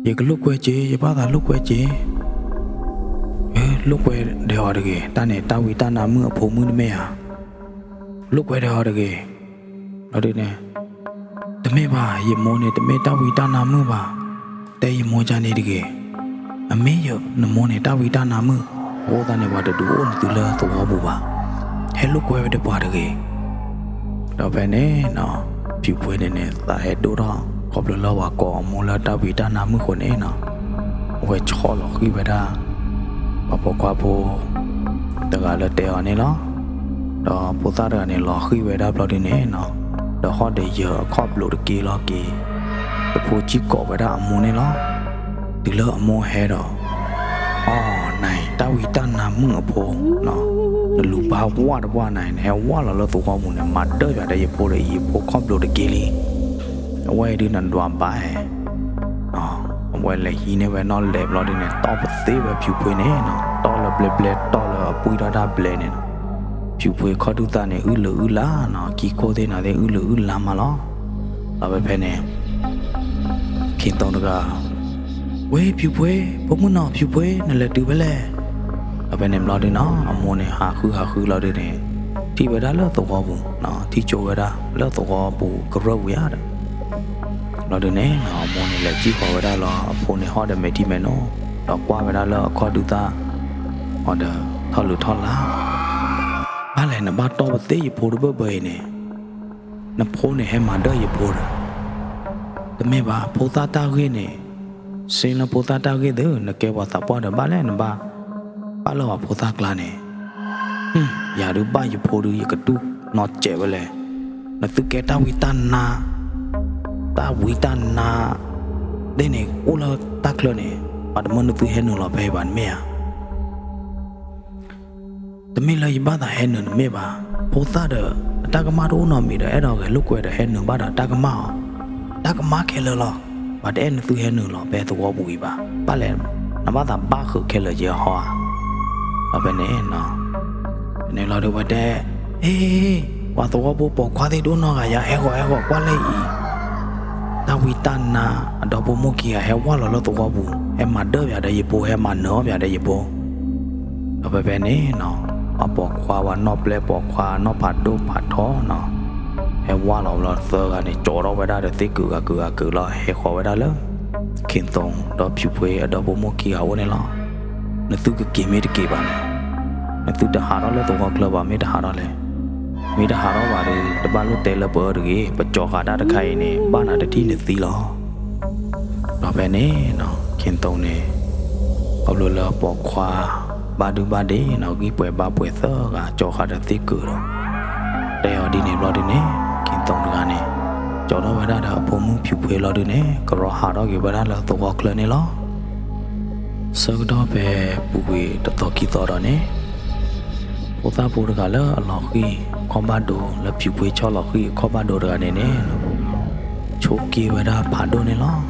ယကလိာ်ကွဲက့ၤ, ယဘၣ်သးလိာ်ကွဲက့ၤ. လိာ်ကွဲဒီးအီၤတဂ့ၤ, တၢ်န့ၣ် တၢ်ဝံတၢ်နါမုၣ်အဖိမုၣ်တမ့ၢ်ဧါ. လိာ်ကွဲဒီးအီၤတဂ့ၤ. ဘျီဒုန့ၣ်, တမ့ၢ်ဘၣ်, ယမိၢ်န့ၣ် တမ့ၢ်တၢ်ဝံတၢ်နါမုၣ်ဘၣ်. တဲယမိၢ်ဒ်န့ၣ်တဂ့ၤ. အမ့ၢ်ယ, နမိၢ်န့ၣ် တၢ်ဝံတၢ်နါမုၣ်, အဃိသတးန့ၣ် ပှၤတဒုးအိၣ်နသုလၢသဝီပူၤဘၣ်. ဟဲလိာ်ကွဲဝဲဒီးပှၤတဂ့ၤ. ဒီးဖဲန့ၣ်နီၤ ဖၠူးဖှ့န့ၣ်န့ၣ် သးဟဲဒိၣ်ထီၣ် ခီဖျိလၢပှၤကိးအမိၢ်လၢတၢ်ဝံတၢ်နါမုၣ်အဃိန့ၣ်နီၤ, အဝဲဆီၣ်လီၤဃံၤဝဲဒၣ် ပှၤပိာ်ခွါဖိ တဂၤလၢတဲအီၤန့ၣ်လီၤ. ဒီးဖိသၣ်တဂၤန့ၣ် လီၤဃံၤဝဲဒၣ်ဘျီဒုန့ၣ်နီၤ, ဒီးဟီၣ်ဒီးယၢၤအခီၣ်ဘျိးတက့ၢ်လီၤက့ၤ, တဖိကံၣ်ကိးဝဲဒၣ်အမိၢ်န့ၣ်လီၤ. တုၤလၢအမိၢ်ဟဲဒီး, အီ, နၤအံၤ တၢ်ဝံတၢ်နါမုၣ်အဖိ, နလူၤဘါဝၢ်တပှၢ်နၤအံၤ နဟဲဝၢ်လီၤလၢသဝီပူၤန့ၣ် မၤဒၢၣ်ယၤဒီးယဖိဒီး ယဖိခီၣ်ဘျိးတက့ၢ်လံ. အဝဲအံၤဒုးနဒွးဘၣ်ဟဲ အဝဲလဲၤဟံးန့ၢ်ဝဲနီၣ်လဲၣ်ဘျီဒုန့ၣ် တီၢ်ပသ့ဝဲဖၠူးဖှ့န့ၣ်နီၤ, တီၢ်လၢဘျဲဘျဲ တီၢ်လၢအပှံၢ်ထီၣ်တၢ်ဘျဲန့ၣ်နီၤ, ဖၠူးဖှ့ခီၣ်ဒုၣ်သၣ်န့ၣ် အုၣ်လၢအုၣ်လၢ်နီၤ, ကံၢ်ခိၣ်သ့ၣ်နၤသ့ၣ် အုၣ်လၢအုၣ်လၢ်မးလီၤ. ဒီးဖဲဖဲန့ၣ် ခ့ၣ်သိၣ်တဂၤ, ဝ့ၢ်ဖၠူးဖှ့, ဖိမုၣ်နီၤ ဖၠူးဖှ့ နလဲၤတုၤဖဲလဲၣ်. ဒီးဖဲန့ၣ်ဘျီဒုနီၤ အမိၢ်န့ၣ် ဟးဃုဟးဃုလီၤဒုန့ၣ် ထံၣ်ဝဲဒၣ်လၢသဝီပူၤ, ထံၣ်ကၠိဝဲဒၣ်လၢသဝီပူၤကရၢၢ်ပူၤယါဒီး ဘျီဒုန့ၣ်နီၤ အမိၢ်န့ၣ်လဲၤစံၣ်ဃီၤဝဲဒၣ်လီၤ အဖိန့ၣ်ဟီၣ်ဒီးမဲာ်ထံမဲာ်နိ, ဒီးကွၢ်ဝဲဒၣ်လၢအခီၣ်ဒုၣ်သၣ်, အီၤဒီးထီၣ်လုးထီၣ်လါ, ဘၣ်လဲၣ်နဘၣ်တီၢ်ပသ့ယဖိတဘၢၣ်ဘၢၣ်အံၤန့ၣ်, နဖိန့ၣ်ဟဲမၤဒၢၣ်ယဖိဒီး, တမ့ၢ်ဘၣ် ဖိသၣ်တၢ်ဂ့ၢ်န့ၣ်, စ့လၢဖိသၣ်တၢ်ဂ့ၢ်သု နကဲပှၤသးပှၢ်ဒီးဘၣ်လဲၣ် နဘၣ် ပာ်လၢပှၤဖိသၣ်ကျါန့ၣ်, ယၤဒုးဘၣ်ယဖိဒုး ယကတူၢ်နီၢ်စဲးဝဲလဲၣ်, နသုကဲတၢ်ဝံတၢ်နါ, တၢ်ဝံတၢ်နါ သ့ၣ်န့ၣ် အိၣ်လၢတၢ်ချၢန့ၣ် ပှၤတမၢနသုဟဲနုာ်လီၤဖဲအံၤဘၣ် နမ့ၢ်ဧါ. တမ့ၢ်လၢယဘၣ်သးဟဲနုာ်နမ့ၢ်ဘၣ်, ဖိသၣ်ဒီး အတၢ်ကမၣ်တအိၣ်နီတမံၤဒီး အဲၣ်ဒိးဂဲၤလိာ်ကွဲဒီးဟဲနုာ်ဘၣ်ဒီး တၢ်ကမၣ်အီၤ, တၢ်ကမၣ်ခဲလၢာ်လီၤ. ပှၤတအဲၣ်နသုဟဲနုာ်လီၤဖဲသဝီပူၤအံၤဘၣ်, ဘၣ်လဲၣ်, နဘၣ်သးဘၣ်ဃုာ်ခဲလၢာ်က့ၤအဟီဧါ. ဒီးဖဲန့ၣ် ဖဲန့ၣ်လီၤဒုးဝဲတဲ, အ့, ပှၤသဝီဖိပိာ်ခွါသ့ၣ်ဒိၣ်နီၢ်ဂၤယၤ ဟဲဂီၤဟဲဂီၤကွၢ်လၢအံၤ တၢ်ဝံတၢ်နါ အဒီဖိမိၢ်ခံဂၤဟဲဝၢ်လီၤလၢသဝီပူၤ ဟဲမၤဒၢၣ်ပၠးဒီးယဖိ ဟဲမၤနၢၤအီၣ်ပၠးဒီးယဖိ. ဒီးဖဲဖဲန့ၣ်နီၤ ပှၤပိာ်ခွါ ပှၤနီၢ်ပျဲၢ်ပိာ်ခွါ နီၢ်ဖးဒိၣ်ဖးထီနီၤ ဟဲဝၢ်လီၤလီၤသၢဂၤန့ၣ် ကၠီထီၣ်ဝဲဒၣ်ဒီးသ့ၣ်ကုာ်ဂၤကုာ်ဂၤကုာ်လီၤ ဟဲဃီၤဝဲဒၣ်လၢ ခ့ၣ်သိၣ်ဒီးဖၠူးဖှ့အဒီဖိမိၢ်ခံဂၤအိၣ်န့ၣ်လီၤ. နသုကက့ၤမ့ၢ်တက့ၤဘၣ်န့ၣ် နသုတဟးထီၣ်လၢသဝီချၢဘၣ် မ့ၢ်တဟးထီၣ်လဲၣ်. မ့ၢ်တဟးထီၣ်ဘၣ်ဒီး တဘၣ်လိၣ်တဲလၢပအၢတဂ့ၤ, ပကၠီၤဃာ်တၢ်တခါအံၤန့ၣ် ဘၣ်နၤတထံၣ်နသံလီၤ. ဒီးဖဲန့ၣ်နီၤ ခ့ၣ်သိၣ်န့ၣ် ခီဖျိလၢပိာ်ခွါ ဘၣ်ဒုဘၣ်ဒ့နီၤ ဂံၢ်ပှဲၤဘါပှဲၤသၢဂၤ ကၠီၤဃာ်ဒီးသ့ၣ်ကုာ်ဒီး တဲအီၤဒ်န့ၣ်ဘျီဒုန့ၣ် ခ့ၣ်သိၣ်တဂၤန့ၣ် ကၠီၤထီၣ်ဝဲဒၣ်ဒီးအဖိမုၣ်ဖၠူးဖှ့လီၤဒုန့ၣ် ကရီဟးထီၣ်က့ၤဝဲဒၣ်လၢသဝီချၢန့ၣ်လီၤ. ဆၢကတီၢ်ဖဲပူၤကွံာ်တသီခံသီဒီးန့ၣ် ဖိသၣ်ဖိတဂၤလၢအလီၤဃံၤခီၣ်ဘၣ်ဒိ လၢဖၠူးဖှ့ဆီၣ်လီၤဃံၤအခီၣ်ဘၣ်ဒိတဂၤန့ၣ်န့ၣ် ဆိးက့ဝဲဒၣ်ဖးဒိၣ်န့ၣ်လီၤ.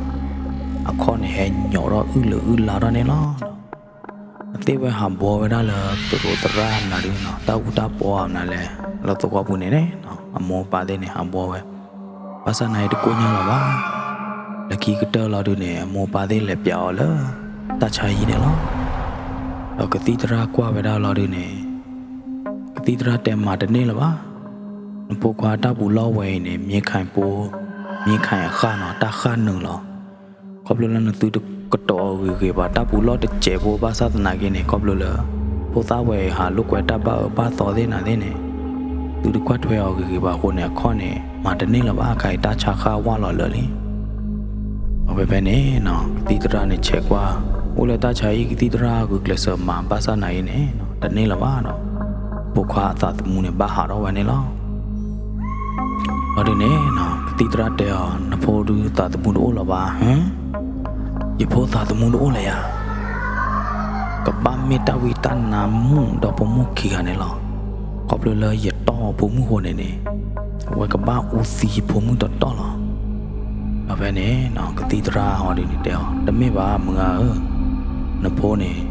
အခီၣ်န့ၣ်ဟဲညီၣ်ထီၣ်အုၣ်လၢအုၣ်လါထီၣ်န့ၣ်လီၤ. အသ့ၣ်ဝဲဟးဘှီဝဲဒၣ်လၢသရူးသရၣ်မနုၤဒုးနီၤ, တၢ်အူတၢ်ပီမနုၤလဲၣ်, လၢသဝီပူၤန့ၣ်န့ၣ်နီၤ, အမိၢ်ပၢ်သ့ၣ်န့ၣ်ဟးဘှီဝဲ, ဘၣ်ဆၣ်နာ်အံၤတကိၣ်ညါလီၤဘၣ်. လၢခံကတၢၢ်လီၤဒုးန့ၣ် အမိၢ်ပၢ်သ့ၣ်လဲၤပျးအီၤလၢတၢ်ဆါဟံၣ်န့ၣ်လီၤ. ဒီးကသံၣ်သရၣ်ကွၢ်ဝဲဒၣ်လီၤဒုးန့ၣ်, ကသံၣ်သရၣ်တဲမၤတန့ၢ်လၢၤဘၣ်. နဖိခွါတၢ်ပူၤလီၢ်ဝဲအံၤန့ၣ် မ့ၢ်ခါဖိ, မ့ၢ်ခါအဃၣ်နီၤ, တၢ်ဃၣ်နုာ်လီၤ. ခီဖျိလၢနသုတကတီၤအီၤဂ့ၤဂ့ၤဘၣ်, တၢ်ပူၤလီၢ်တစဲးဖိ ဘၣ်ဆၣ်သနာ်က့န့ၣ် ခီဖျိလၢ ဖိသၣ်ဝဲအံၤဟးလိာ်ကွဲတၢ်ဘၣ်အၢဘၣ်သီသ့ၣ်နၤသ့ၣ်န့ၣ်, သုတကွၢ်ထွဲအီၤဂ့ၤဂ့ၤဘၣ်အဃိန့ၣ် အခီၣ်န့ၣ် မၤတန့ၢ်လၢၤဘၣ်, ခါအံၤတၢ်ဆါဃၣ်ဝၢ်လီၤလၢာ်လံ. အဖဲဖဲန့ၣ်နီၤ ကသံၣ်သရၣ်န့ၣ်ဆဲးကွၢ်, အိၣ်လၢတၢ်ဆါဟံၣ် ကသံၣ်သရၣ်ဂုာ်ကျဲးစၢးမၤ ဘၣ်ဆၣ်နာ်အံၤန့ၣ် တန့ၢ်လၢၤဘၣ်ဒီး ဖိခွါအသးသမူန့ၣ်ဘၣ်ဟးထီၣ်ဝဲန့ၣ်လီၤ. လီၤဒုးန့ၣ်နီၤ ကသံၣ်သရၣ်တဲအီၤ, နဖိဒုးသးသမူတအိၣ်လၢၤဘၣ်. ဟၢ, ယဖိသးသမူတအိၣ်လၢၤယၤ, ကဘၣ်မ့ၢ်တၢ်ဝံတၢ်နါမုၣ်ဒီးဖိမုၣ်ခံဂၤန့ၣ်လီၤ. ခီဖျိလၢယတီၢ်အဖိမုၣ်ဃိန့ၣ်န့ၣ်, အဝဲကဘၣ်အူသံယဖိမုၣ်တတီၢ်လီၤ. ဒီးဖဲန့ၣ်နီၤ ကသံၣ်သရၣ်ဟီဒုးန့ၣ်တဲအီၤ, တမ့ၢ်ဘၣ်မုၢ်ဂၤဧၢ, နဖိန့ၣ်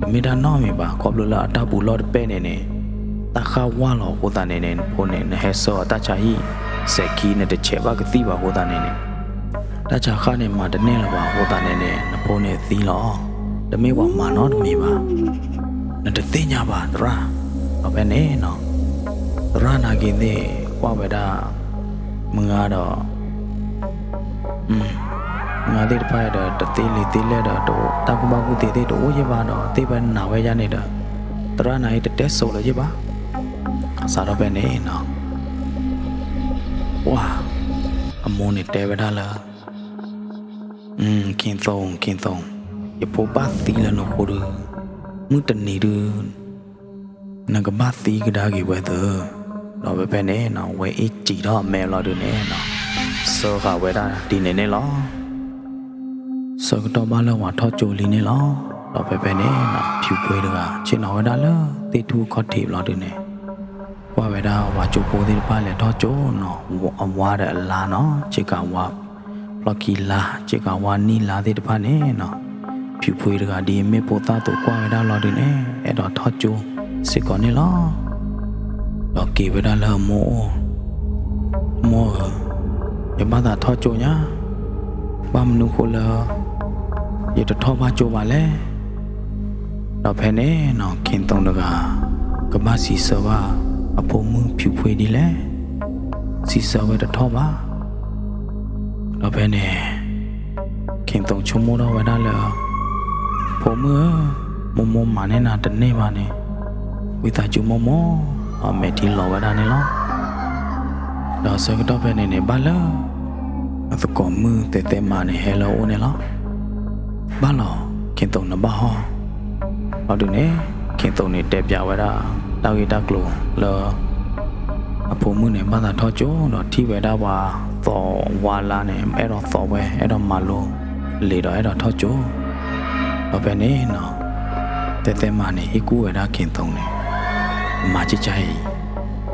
တမ့ၢ်တၢ်နီတမံၤဘၣ်, ခီဖျိလၢအတၢ်ပူၤလီၢ်တပဲာ်န့ၣ်န့ၣ် တၢ်ဃၣ်ဝၢ်လီၤအဃိသတးန့ၣ်န့ၣ် နဖိန့ၣ် နဟဲဆှၢအီၤတၢ်ဆါဟံၣ် စဲးခံ နတဆဲးဘၣ်ကသံၣ်ဘၣ်အဃိသတးန့ၣ်န့ၣ် တၢ်ဆါဃၣ်န့ၣ်မၤတန့ၢ်လၢၤဘၣ်အဃိသတးန့ၣ်န့ၣ် နဖိန့ၣ်သံလီၤ. တမ့ၢ်ပှၤမၤနီတမံၤဘၣ်, နတသ့ၣ်ညါဘၣ်သရၣ်. ဒီးဖဲန့ၣ်နီၤ သရၣ်နာ်က့ၤသ့ၣ်ကွၢ်ဝဲဒၣ် မုၢ်ဂၤဒီး မုၢ်ဂၤသ့ၣ်တဖၣ်ဒီး တသ့လံာ်သ့လဲၢ်ဒီး တၢ်ကူၣ်ဘၣ်ကူၣ်သ့သ့ၣ်တအိၣ်ယဲၢ်ဘၣ်ဒီး သ့ၣ်ဝဲနာ်ဝဲယါန့ၣ်ဒီး သရၣ်နာ်အံၤတတဲစိၤလၢၤယဲၢ်ဘၣ်. စးထီၣ်ဖဲန့ၣ်နီၤ ပှၢ် အမိၢ်န့ၣ်တဲဝဲဒၣ်လၢ ခ့သိ, ခ့သိ, ယဖိဘၣ်သံလၢနဃိဒုး မုၢ်တနံၤဒုး နကဘၣ်သံကဒါက့ၤဝဲသၢ. ဒီးဖဲဖဲန့ၣ်နီၤ ဝဲအ့ၣ်စံၣ်ထီၣ်အမဲာ်လီၤဒုးန့ၣ်နီၤ စၢဃာ်ဝဲဒၣ်ဒ်န့ၣ်န့ၣ်လီၤ. ဆၢကတီၢ်ဘၣ်လၢပှၤထီၣ်ကၠိလံန့ၣ်လီၤ. ဒီးဖဲဖဲန့ၣ်နီၤ ဖၠူးဖှ့တဂၤ ဆ့ၣ်နီၤဝဲဒၣ်လၢသ့ၣ်ထူၣ်ခီၣ်ထံးလီၤဒုးန့ၣ် ကွၢ်ဝဲဒၣ်ပှၤကၠိဖိသ့ၣ်တဖၣ်လဲၤထီၣ်ကၠိနီၤ အဝါဒီးအလါနီၤ ဆ့ကၤဝါ ဖျီၣ်ခံလါ ဆ့ကၤဝါနံၣ်လါသ့ၣ်တဖၣ်န့ၣ်နီၤ ဖၠူးဖှ့တဂၤဒ်အမ့ၢ်ဖိသၣ်သိးကွၢ်ဝဲဒၣ်လီၤဒုးန့ၣ် အဲၣ်ဒိးထီၣ်ကၠိစ့ၢ်ကီးန့ၣ်လီၤ. ဒီးက့ၤဝဲဒၣ်လၢအမိၢ်အိၣ်, မိၢ်ဧၢ, ယဘၣ်သးထီၣ်ကၠိညါ, ဘၣ်မနုၤဃိလၢ ယတထီၣ်ဘၣ်ကၠိဘၣ်လဲၣ်. ဒီးဖဲန့ၣ်နီၤ ခ့သိတဂၤ ကဘၣ်စံးဆၢဘၣ်အဖိမုၣ်ဖၠူးဖှ့ဒ်လဲၣ်. စံးဆၢဝဲတထီၣ်ဘၣ်. ဒီးဖဲန့ၣ် ခ့သိဆိကမိၣ်ထီၣ်ဝဲဒၣ်လၢ ဖိမုၣ်ဧၢ, မိၢ်မိၢ်မၤန့ၢ်နၤတန့ၢ်ဘၣ်န့ၣ် ဝံသးစူၤမိၢ်မိၢ်, အမဲာ်ထံလီၤဝဲဒၣ်န့ၣ်လီၤ. ဒီးဆၢကတီၢ်ဖဲန့ၣ်န့ၣ် ဘၣ်လၢ အသကိးမုၣ်သဲးသဲမၤန့ၣ် ဟဲလၢအအိၣ်န့ၣ်လီၤ. ဘၣ်လီၤ, ခ့သိနဘၣ်ဟီၣ်. လီၤဒုးန့ၣ် ခ့သိန့ၣ်တဲပျးဝဲဒၣ် တၢ်ဂ့ၢ်တၢ်ကျိၤလၢ အဖိမုၣ်န့ၣ် ဘၣ်သးထီၣ်ကၠိဒီးထံၣ်ဝဲဒၣ်ပှၤသိးဝါလါန့ၣ် အဲၣ်ဒိးသိးဝဲ အဲၣ်ဒိးမၤလိလံာ်ဒီးအဲၣ်ဒိးထီၣ်ကၠိ. ဒီးဖဲန့ၣ်နီၤ သဲးသဲမၤန့ၣ် ဟ့ၣ်ကူၣ်ဝဲဒၣ်ခ့သိန့ၣ် မၤကၠကၢ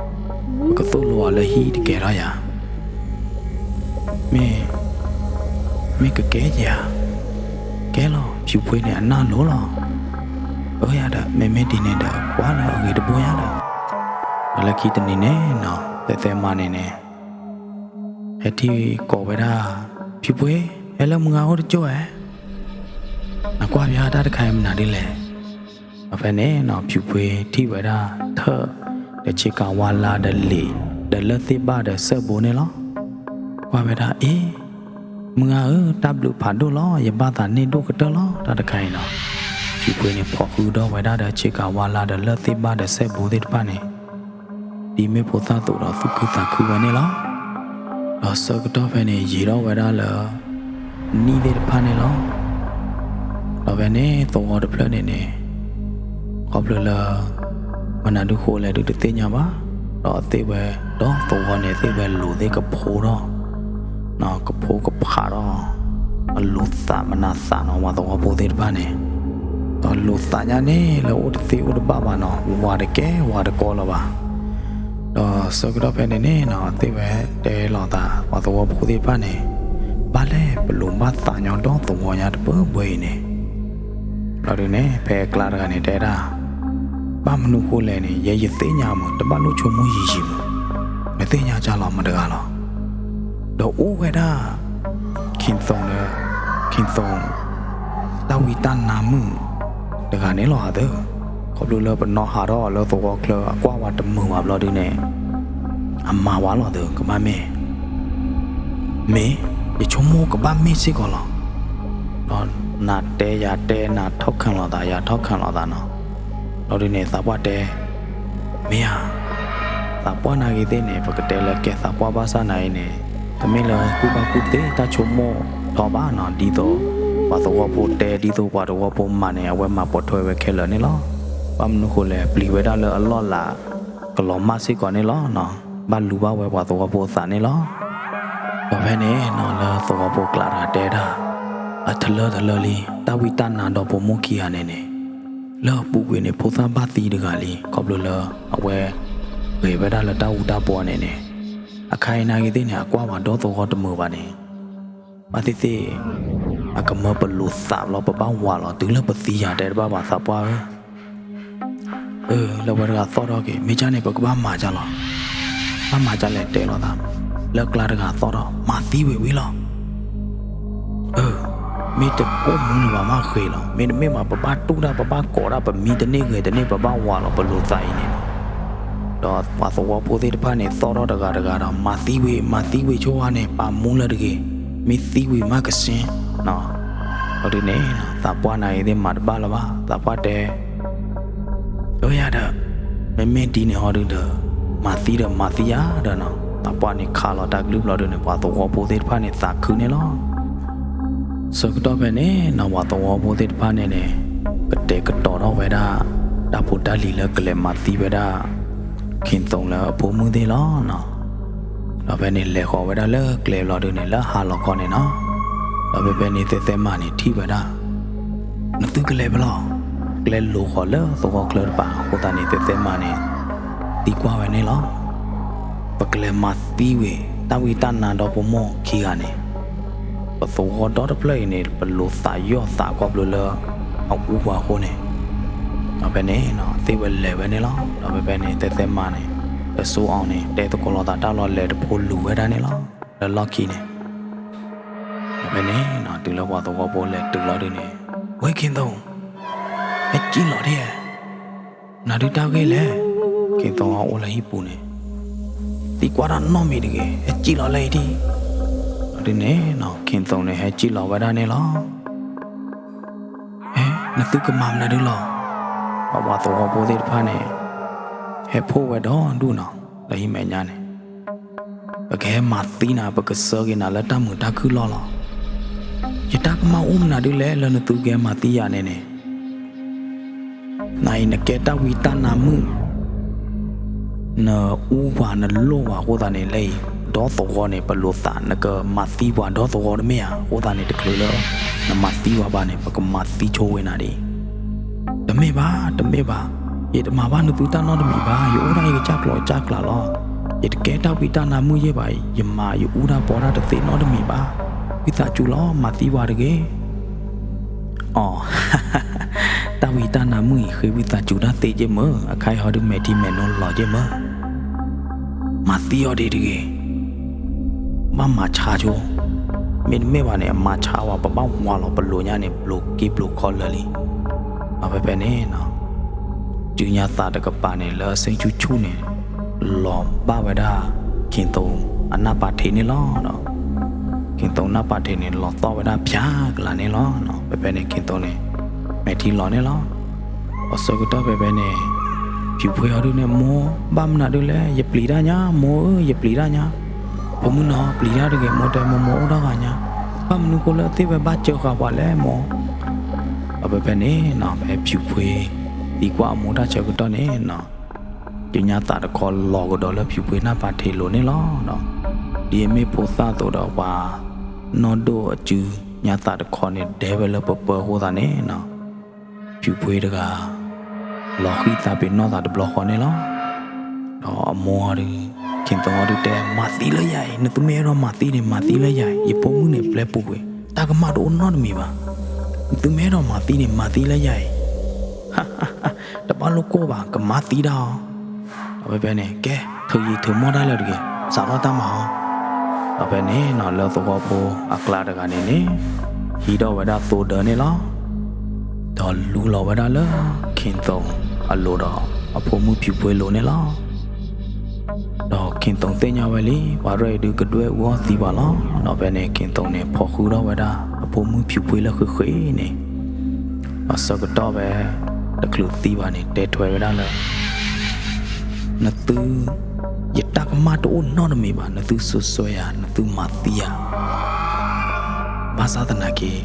အံၤ ပကသိၣ်လိအီၤလၢဟံၣ်တကဲထီၣ်ယၤ မ့ၢ်, မ့ၢ်ကကဲယၤ, ကဲလီၤ ဖၠူးဖှ့န့ၣ်အနၢ်လိၤလီၤ. အၢယၤဒီး မ့မ့ၢ်ဒ်န့ၣ်ဒီး ကွၢ်လၢအဂ့ၤတဘိယၤဒီး, ဒီးလၢခံတနံၤန့ၣ်နီၤ သဲးသဲမၤန့ၣ်န့ၣ် ဟဲထံၣ်ကိးဝဲဒၣ် ဖၠူးဖှ့, ဟဲလၢမုၢ်ဂၤအိၣ်တကၠိဧါ. နကွၢ်ပျါတၢ်တခါအံၤမနုၤဒ်လဲၣ်. ဒီးဖဲန့ၣ်နီၤ ဖၠူးဖှ့ထံၣ်ဝဲဒၣ်ထၢၣ် ဒီးဆ့ကၤဝါလါဒီးလံာ် ဒီးလၢၢ်သ့ၣ်ဘၣ်ဒီးစဲးဘိန့ၣ်လီၤ. ကွၢ်ဝဲဒၣ် အ့, မုၢ်ဂၤဧၢ, တၢ်ဘျုးဖးဒိၣ်လီၤ, ယဘၣ်သးန့ၢ်ဒိၣ်ကတၢၢ်လီၤ. တၢ်တခါအံၤနီၤ ဖၠူးဖှ့န့ၣ် ဖီၣ်ဃုာ်ဒီးဝဲဒၣ်ဒီးဆ့ကၤဝါလါဒီးလၢၢ်သ့ၣ်ဘၣ်ဒီးစဲးဘိသ့ၣ်တဖၣ်န့ၣ် ဒ်မ့ၢ်ဖိသၣ်သိးဒီးသူၣ်ခုသးခုဝဲန့ၣ်လီၤ. ဒီးဆၢကတီၢ်ဖဲန့ၣ် ယံာ်ထီၣ်ဝဲဒၣ်လၢ နံၣ်သ့ၣ်တဖၣ်န့ၣ်လီၤ. ဒီးဖဲန့ၣ် သဝီတဖျၢၣ်န့ၣ်န့ၣ် ခီဖျိလၢ မနုၤဒုးဃိလဲၣ်ဒုးတသ့ၣ်ညါဘၣ်, ဒီးသ့ၣ်ဝဲ ဒီသဝီန့ၣ် သ့ၣ်ဝဲလိၤသ့ၣ်ကဖိထီၣ် ကဖိကဖးထီၣ် အလိၤသးမနုၤသးနီၤ ပှၤသဝီဖိသ့ၣ်တဖၣ်န့ၣ်, ဒီးလိၤသးညါန့ၣ် လၢအိၣ်တသ့အိၣ်တဘၣ်ဘၣ်နီၤ ဝၤတကဲဝၤတကီလၢၤဘၣ်. ဒီးဆၢကတီၢ်ဖဲန့ၣ်န့ၣ်နီၤ သ့ၣ်ဝဲတဲလိာ်သး ပှၤသဝီဖိသ့ၣ်တဖၣ်န့ၣ်, ဘၣ်လဲၣ် ပလိၤဘၣ်သးညီဒီသဝီညါတပၢၢ်ပှဲၤအံၤန့ၣ် ဘျီဒုန့ၣ် ဖဲကျါတဂၤန့ၣ်တဲဒၣ်, ဘၣ်မနုၤဃိလဲၣ်န့ၣ် ယဲယသ့ၣ်ညါမုၢ် တဘၣ်လိၣ်ဆိကမိၣ်ယံာ်ယံာ်မုၢ်, နသ့ၣ်ညါကၢ်လီၤမတၤတဂၤလီၤ. ဒီးအိၣ်ဝဲဒၣ် ခံသိလၢ ခံသိ တၢ်ဝံတၢ်နါမုၣ်တဂၤန့ၣ်လီၤဧါသၢ, ခီဖျိလၢပနီၣ်ဟးထီၣ်အီၤလၢသဝီချၢ အကွၢ်ဝဲတမုာ်ဘၣ်ဘျီဒုန့ၣ် အမၤဝဲလီၤသၢ ကဘၣ်မ့ၢ် မ့ၢ် ယဆိကမိၣ်ကဘၣ်မ့ၢ်စ့ၢ်ကီးလီၤ. ဒီးနၤတဲယၤတဲ နၤထီၣ်ခၢၣ်လိာ်သး ယၤထီၣ်ခၢၣ်လိာ်သးနီၤ. ဘျီဒုန့ၣ် သးပှၢ်တဲ မ့ၢ်ဧါ, သးပှၢ်နာ်ဂ့ၤသ့ၣ်န့ၣ် ပကတဲလၢကဲသးပှၢ်ဘၣ်ဆၣ်နာ်အံၤန့ၣ် တမ့ၢ်လၢကူၣ်ဘၣ်ကူၣ်သ့တၢ်ဆိကမိၣ်ထီဘၣ်နီၤ, ဒ်သိးပှၤသဝီဖိတဲ ဒ်သိးပှၤသဝီဖိမၤန့ၣ် အဝဲမၤပိာ်ထွဲဝဲခဲလၢာ်န့ၣ်လီၤ. ဘၣ်မနုၤဃိလဲၣ် ပျံၤဝဲဒၣ်လၢအလီၢ်လၤ ကလီၤမၢ်စ့ၢ်ကီးန့ၣ်လီၤ. ဘၣ်လူၤဘၣ်ဝဲပှၤသဝီဖိအသးန့ၣ်လီၤ. ဒီးဖဲန့ၣ်နီၤ လၢသဝီဖိကျါတဂၤတဲဒၣ်, အတလၢတလၢလံ တၢ်ဝံတၢ်နါဒီဖိမိၢ်ခံဂၤန့ၣ်န့ၣ် လၢအပူၤကွံာ်န့ၣ် ဖိသၣ်ဘၣ်သံတဂၤလံ ခီဖျိလၢအဝဲဂဲၤဝဲဒၣ်လၢတၢ်အူတၢ်ပီန့ၣ်န့ၣ်, အခါအံၤနာ်ဂ့ၤသ့ၣ်န့ၣ် အကွၢ်ဝဲဒီသဝီတမုာ်ဘၣ်န့ၣ် ဘၣ်သ့ၣ်သ့ၣ် အကမၢပလိာ်သးဘျီ ပဘၣ်ဝၤလီၤ တုၤလၢပသံယၤတဲတဘၣ်ဘၣ် သးပှၢ်ဧၢ, အၢ လၢဝဲတဂၤသီၣ်ထီၣ်က့ၤ မ့ၢ်ကၢ်န့ၣ် ပကဘၣ်မၤကၢ်လီၤ. ဘၣ်မၤကၢ်လဲၣ်တဲလိာ်သး, လၢကျါတဂၤသီၣ်ထီၣ် မၤသံဝံၤဝံၤလီၤ. အၢ မ့ၢ်တအိၣ်မူလၢၤဘၣ်မးဃ့ၤလီၤ. မ့တမ့ၢ်ဘၣ် ပဘၣ်တူၢ်တၢ် ပဘၣ်ကိးတၢ် ပမံတန့ၢ်ဂဲၤတန့ၢ် ပဘၣ်ဝၤလီၤ ပလိာ်သးအံၤန့ၣ်လီၤ. ဒီးပှၤသဝီဖိသ့ၣ်တဖၣ်န့ၣ် သီၣ်ထီၣ်တဂၤတဂၤဒီး မၤသံဝံၤ မၤသံဝံၤဆိဝဲန့ၣ် ပာ်မူလၢတဂ့ၤ, မ့ၢ်သံဝံၤမးကစ့, အဒုန့ၣ် သးပှၢ်နာ်ဂ့ၤသ့ၣ်မၤတဘၣ်လၢၤဘၣ် သးပှၢ်တဲ အၢယၤဒီး မ့မ့ၢ်ဒ်န့ၣ်ဟီဒုဒီး မၤသံဒီးမၤသံယၤဒီးနီၤ သးပှၢ်န့ၣ်ခးလီၤတၢ်ကလုၢ်ဘျီဒုန့ၣ် ပှၤသဝီဖိသ့ၣ်တဖၣ်န့ၣ် သးခုန့ၣ်လီၤ. ဆၢကတီၢ်ဖဲန့ၣ်နီၤ ပှၤသဝီဖိသ့ၣ်တဖၣ်န့ၣ်န့ၣ် ကတဲာ်ကတီၤထီၣ်ဝဲဒၣ် တၢ်ဖိတၢ်လံၤလၢကလဲၤမၤသံဝဲဒၣ် ခံသိလၢအဖိမုၣ်သ့ၣ်လီၤ. ဒီးဖဲန့ၣ် လဲၤဃီၤဝဲဒၣ်လၢကျဲဘျီဒုန့ၣ် လၢဟါလီၤခီန့ၣ်နီၤ ဒီးဖဲဖဲန့ၣ် သဲးသဲးမၤန့ၣ်ထံၣ်ဝဲဒၣ် နသုကလဲၤဖဲလဲၣ်, ကျဲလိၤဃီၤလၢသဝီချၢတပၤ အဃိသတးန့ၣ် သဲးသဲးမၤန့ၣ် သံကွၢ်ဝဲန့ၣ်လီၤ. ပကလဲၤမၤသံဝံၤ တၢ်ဝံတၢ်နါဒီဖိမိၢ်ခံဂၤန့ၣ် ပသဝီဒီတဖျၢၣ်အံၤန့ၣ် ပလိာ်သးယီၢ်သးခီဖျိလၢ အအူပှၤအဃိန့ၣ် ဒီးဖဲန့ၣ် သ့ၣ်ဝဲလဲၤဝဲန့ၣ်လီၤ. ဒီးဖဲဖဲန့ၣ် သဲးသဲးမၤန့ၣ် ဒီးစိအီၤန့ၣ် တဲသကိးလိာ်သးတၢ်လီၤလဲၤတဖိလူၤဝဲဒၣ်န့ၣ်လီၤ. လၢလီၢ်ခံန့ၣ် ဖဲန့ၣ် တုၤလၢပှၤသဝီဖိလဲၤတုၤလီၤဒုန့ၣ် ဝဲ ခံသိ ဟဲကံၣ်လီၤဒၣ် နၤဒုတၢ်ဂ့ၢ်လဲၣ်, ခံသိအိၣ်လၢဟံၣ်ပူၤန့ၣ် သံကွၢ်တၢ်နီတမံၤတဂ့ၤ ဟဲကံၣ်လီၤလၢအံၤဒံး. ဒုန့ၣ် ခံသိန့ၣ် ဟဲကံၣ်လီၤဝဲဒၣ်န့ၣ်လီၤ. ဟဲ နသုကမၤမနုၤဒုလီၤ. ပှၤသဝီဖိသ့ၣ်တဖၣ်န့ၣ် ဟဲဖှိၣ်ဝဲဒီဒူၣ်နီၤ လၢဟံၣ်မဲာ်ညါန့ၣ် ပကဟဲမၤသံနၤ ပကစၢက့ၤနၤလၢတၢ်မုာ်တၢ်ခုၣ်လီၢ်လီၤ. ယတၢ်ကမၣ်အိၣ်မနုၤဒုလဲၣ် လၢနသုကဟဲမၤသံယၤန့ၣ်န့ၣ် နအံၤနကဲတၢ်ဝံတၢ်နါမုၣ် နအူပှၤနလိၣ်ပှၤအဃိသတးန့ၣ် လၢအံၤ ဒီသဝီန့ၣ် ပလိာ်သး နကမၤသံပှၤဒီသဝီတမ့ၢ်ဧါ. အဃိသတးန့ၣ် တချုးလၢ နမၤသံပှၤဘၣ်န့ၣ် ပကမၤသံဆိဝဲနၤဒ်အံၤ. တမ့ၢ်ဘၣ် တမ့ၢ်ဘၣ်, ယတမၤဘၣ်နသုတၢ်နီတမံၤဘၣ်. ယအိၣ်ဒၣ်ယကစၢ်ကျိၤကစၢ်ကျးလီၤ. ယတကဲတၢ်ဝံတၢ်နါမုၣ်ယဲၢ်ဘၣ်. ယမၤယအူတၢ်ပီတၢ်တသ့နီတမံၤဘၣ်. ဝံသးစူၤလီၤ မၤသံပှၤတဂ့ၤ. အီၤ တၢ်ဝံတၢ်နါမုၣ်အံၤ ဃ့ဝံသးစူၤတၢ်သ့က့ၢ်မၢ်, အခါအံၤဟီဒုးမဲာ်ထံမဲာ်နိလီၤက့ၢ်မၢ်, မၤသံအီၤဒ်တဂ့ၤ, ဘၣ်မၤဆါဆိ, မ့တမ့ၢ်ဘၣ်န့ၣ် အမၤဆါဝဲ ပဘၣ်ဝၤလီၤပလိာ်ညါန့ၣ် ဘျိးက့ဘျိးခီလၢာ်လံ. ဒီးဖဲဖဲန့ၣ် စုညါသးတကပၤန့ၣ် လၢအဆ့ဆူၣ်ဆူၣ်န့ၣ် လီၤဘၣ်ဝဲဒၣ် ခံသိ အနၢ်ပၤထံးန့ၣ်လီၤ. ခံသိနၢ်ပၤထံးန့ၣ် လီၤသီၣ်ဝဲဒၣ်ဖၠၣ်ကလၤန့ၣ်လီၤ. ဖဲဖဲန့ၣ် ခံသိန့ၣ် မဲာ်ထံလီၤန့ၣ်လီၤ. အဆၢကတီၢ်ဖဲဖဲန့ၣ် ဖၠူၤဖှ့အီၤဒုန့ၣ် မိၢ် ဘၣ်မနုၤဒုလဲၣ် ယပျံၤတၢ်ညါ မိၢ်ဧၢ ယပျံၤတၢ်ညါ, ဖိမုၣ်နီၤ ပျံၤတၢ်တဂ့ၤ မိၢ်တဲမိၢ်မိၢ်အိၣ်ထီၣ်ဂၤညါ, ဘၣ်မနုၤဃိလၢသ့ၣ်ဝဲဘၣ်စၢဃာ်ပှၤလဲၣ်မိၢ်. ဒီးဖဲဖဲန့ၣ် ဖဲဖၠူၤဖှ့ သံကွၢ်အမိၢ်တၢ်ဆၢကတီၢ်န့ၣ် စုညါသးတခီလီၤကဒီးလၢဖၠူၤဖှ့နၢ်ပၤထံးလိၤန့ၣ်လီၤ. ဒ်အမ့ၢ်ဖိသၣ်အသိးဒီးပှၤ နီၢ်ဒိၣ်အစုညါသးတခီန့ၣ် ဒဲဝဲလၢပပၢအဃိသတးန့ၣ် ဖၠူၤဖှ့တဂၤ လီၤဃံသးပ့ၤနီၣ်သးတဘျီဃီန့ၣ်လီၤ. ဒီးအမိၢ်ဒု ခံသိဒုတဲ မၤသံလၢယၤအံၤ, နသုမ့ၢ်အဲၣ်ဒိးမၤသံန့ၣ် မၤသံလၢယၤအံၤ, ယဖိမုၣ်န့ၣ် ပျဲပူၤကွံာ်, တၢ်ကမၣ်တအိၣ်နီတမံၤဘၣ်. သုမ့ၢ်အဲၣ်ဒိးမၤသံန့ၣ် မၤသံလၢယၤအံၤ, တဘၣ်လိၣ်ကိၢ်ဘၣ် ကမၤသံဒၣ်အီၤ. ဒီးဖဲန့ၣ် ကဲ ထုးယံၤထုးမီၢ်တၢ်လၢာ်တဂ့ၤ, စးထီၣ်တၢ်မၤအီၤ. ဒီးဖဲန့ၣ်နီၤ လၢသဝီဖိအကျါတဂၤန့ၣ်န့ၣ် ဟံးထီၣ်ဝဲဒၣ်သိဒၢန့ၣ်လီၤ. ဒီးလူလီၤဝဲဒၣ်လၢ ခ့ၣ်သိၣ်အလိၤဒီး အဖိမုၣ်ဖၠူၤဖှ့လိၤန့ၣ်လီၤ. ဒီးခ့ၣ်သိၣ်သ့ၣ်ညါဝဲလံ ပှၤရဲၣ်အံၤဒုးကဒွဲၣ်အူအီၣ်သံပှၤလီၤ. ဒီးဖဲန့ၣ် ခ့ၣ်သိၣ်န့ၣ် ဖီၣ်ဃုထီၣ်ဝဲဒၣ်အဖိမုၣ်ဖၠူၤဖှ့လၢဃ့ဃ့န့ၣ် ဒီးဆၢကတီၢ်ဖဲ တချုးသံဘၣ်န့ၣ် တဲထွဲဝဲဒၣ်လၢ နသု ယတၢ်ကမၣ်တအိၣ်နီတမံၤဘၣ်, နသုစိၤစွဲယၤ, နသုမၤသံယၤ, ဘၣ်ဆၣ်သနာ်က့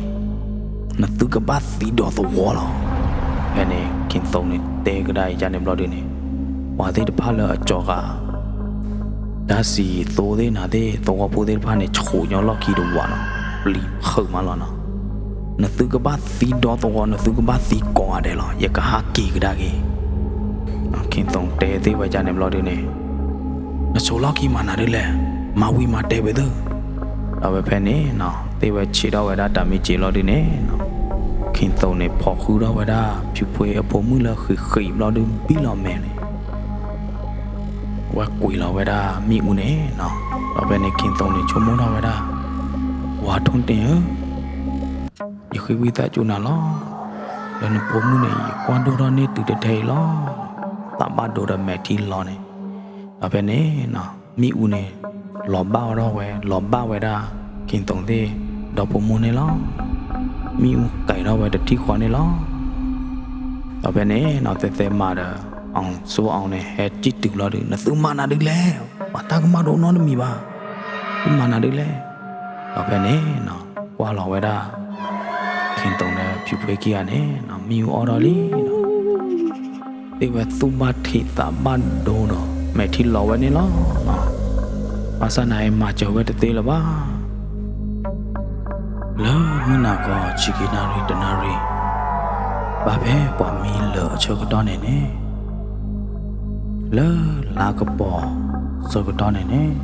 နသုကဘၣ်သံဒီးသဝီလီၤ. ဖဲန့ၣ် ခ့ၣ်သိၣ်န့ၣ် တဲကဒါအံၤကန့ၣ်ဘျီဒုန့ၣ် ပှၤသ့ၣ်တဖၣ်လၢအကၠီၤဃာ် တၢ်စံၣ်သိသ့ၣ်နၤသ့ၣ် သဝီဖိသ့ၣ်တဖၣ်န့ၣ် ဆူညါလီၢ်ခံတဝးနီၤ, ပျံၤဖုးမးလီၤနီၤ. နသုကဘၣ်သံဒီသဝီ, နသုကဘၣ်သံကိးဂၤဒဲးလီၤ, ယကဟးက့ၤကဒါက့ၤ. ခ့ၣ်သိၣ်တဲသ့ၣ်ဝဲကန့ၣ်ဘျီဒုန့ၣ် နဆူလီၢ်ခံမၤနၤဒ်လဲၣ်, မၤဝံၤမၤတဲာ်ဝဲသု. ဒီးဖဲဖဲန့ၣ်နီၤ သ့ၣ်ဝဲဆံးထီၣ်ဝဲဒၣ်တၢ်မံစ့ၤလီၤဒုန့ၣ်နီၤ ခ့ၣ်သိၣ်န့ၣ် ဖီၣ်ဃုထီၣ်ဝဲဒၣ် ဖၠူၤဖှ့အဖိမုၣ်လၢဃ့ဃ့ဘျီဒုဘံၣ်လီၤမဲာ်န့ၣ် ဝဲကွံာ်လီၤဝဲဒၣ်မ့ၣ်အူန့ၣ်နီၤ. ဒီးဖဲန့ၣ် ခ့ၣ်သိၣ်န့ၣ် ဆိကမိၣ်ထီၣ်ဝဲဒၣ်, ဝၤထူၣ်တ့ၢ်ဧၢ, ယဃ့ဝံသးစူၤနၤလီၤ. လၢနဖိမုၣ်န့ၣ် ယကွၢ်ဒိၣ်ထီၣ်န့ၢ်တုၤတထဲအံၤလီၤ. သးဘၣ်ဒိဒီးမဲာ်ထံလီၤန့ၣ်. ဒီးဖဲန့ၣ်နီၤ မ့ၣ်အူန့ၣ် လီၤဘၣ်ထီၣ်ဝဲ, လီၤဘၣ်ဝဲဒၣ် ခ့ၣ်သိၣ်သ့ၣ် ဒီဖိမိၢ်န့ၣ်လီၤ. မ့ၣ်အူကဲၤထီၣ်ဝဲတထံၣ်ဃီန့ၣ်လီၤ. ဒီးဖဲန့ၣ်နီၤ သဲသဲမၤဒီး အီၣ်စိအီၣ်န့ၣ် ဟဲစံၣ်တုၤလီၤဒုး နသုမၤနၤဒ်လဲၣ်, ပှၤတၢ်ကမၣ်တအိၣ်နီတမံၤဘၣ်, သုမၤနၤဒ်လဲၣ်. ဒီးဖဲန့ၣ်နီၤ ကွၢ်လီၤဝဲဒၣ် ခ့ၣ်သိၣ်ဒီးဖၠူၤဖှ့ခံဂၤန့ၣ်နီၤ မ့ၣ်အူအီၣ်ထီၣ်လံဒီး သ့ၣ်ဝဲသူၣ်ဘၣ်ထံးသးဘၣ်ဒိဒီး မဲာ်ထံလီၤဝဲန့ၣ်လီၤ. ဘၣ်ဆၣ်နၤအံၤမၤစၢၤဝဲတသ့လၢၤဘၣ်. လၢမုၢ်နၤခီဆံးက့နၣ်ရံၣ်တနၣ်ရံၣ် ဘၣ်ဖဲပှၤမံလၢာ်အဆၢကတီၢ်န့ၣ်န့ၣ် လၢလါကပီၤဆၢကတီၢ်န့ၣ်န့ၣ်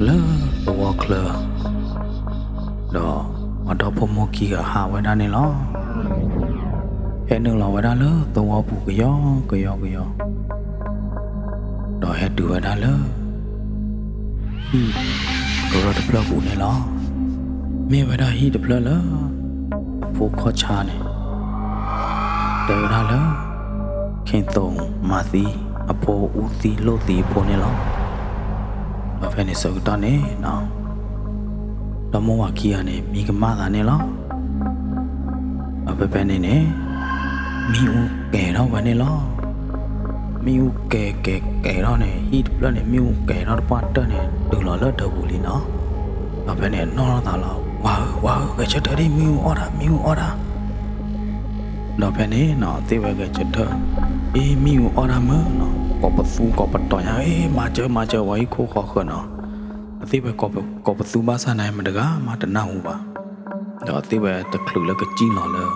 လၢသဝီချၢ ဒီးပှၤဒီဖိမိၢ်ခံဂၤဟးဝဲဒၣ်န့ၣ်လီၤ. ဟဲနုာ်လီၤဝဲဒၣ်လၢသဝီပူၤကယီကယီကယီ ဒီးဟဲတုၤဝဲဒၣ်လၢ ဟံၣ်ကရၢတဖျၢၣ်ပူၤန့ၣ်လီၤ. မ့ၢ်ဝဲဒၣ်ဟံၣ်တဖျၢၣ်လၢ အဖိခီၣ်ဆါန့ၣ် တဲဝဲဒၣ်လၢ ခ့ၣ်သိၣ်မၤသံအဖိ အူသံလိၣ်သံအဖိန့ၣ်လီၤ. ဒီးဖဲန့ၣ်ဆၢကတီၢ်န့ၣ် ဒီမိၢ်ဝၤခံဂၤန့ၣ် မံကမၣ်သးန့ၣ်လီၤ. ဒီးဖဲဖဲန့ၣ်န့ၣ် မ့ၣ်အူကဲၤထီၣ်ဝဲန့ၣ်လီၤ. မ့ၣ်အူကဲၤကဲၤကဲၤထီၣ်န့ၣ် ဟံၣ်တဖျၢၣ်န့ၣ် မ့ၣ်အူကဲၤထီၣ်တပှၢ်တၢၢ်န့ၣ် တုၤလီၤလၢဒၢးပူၤလံနီၤ. ဒီးဖဲန့ၣ် နီၢ်ထီၣ်သးလီၤ, ဝၤဧၢ, ဝၤဧၢ, ဂဲၤဆၢထၢၣ်ဒံး, မ့ၣ်အူအီၣ်တၢ်, မ့ၣ်အူအီၣ်တၢ်. ဒီးဖဲန့ၣ်နီၤ သ့ၣ်ဝဲဂဲၤဆၢထၢၣ်, အ့ မ့ၣ်အူအီၣ်တၢ်မုၢ်နီၤ, ကိးပသူကိးပတီၤညါ, အ့ မၤစၢၤ မၤစၢၤ ဝဲဟံၣ်ခိၣ်ဃီဃၢၤနီၤ. အသ့ၣ်ဝဲကိးပသူဘၣ်ဆၣ်န့ၣ် မတဂၤမးတနၢ်ဟူဘၣ်. ဒီးသ့ၣ်ဝဲတချုးလၢကစံၣ်လီၤလၢ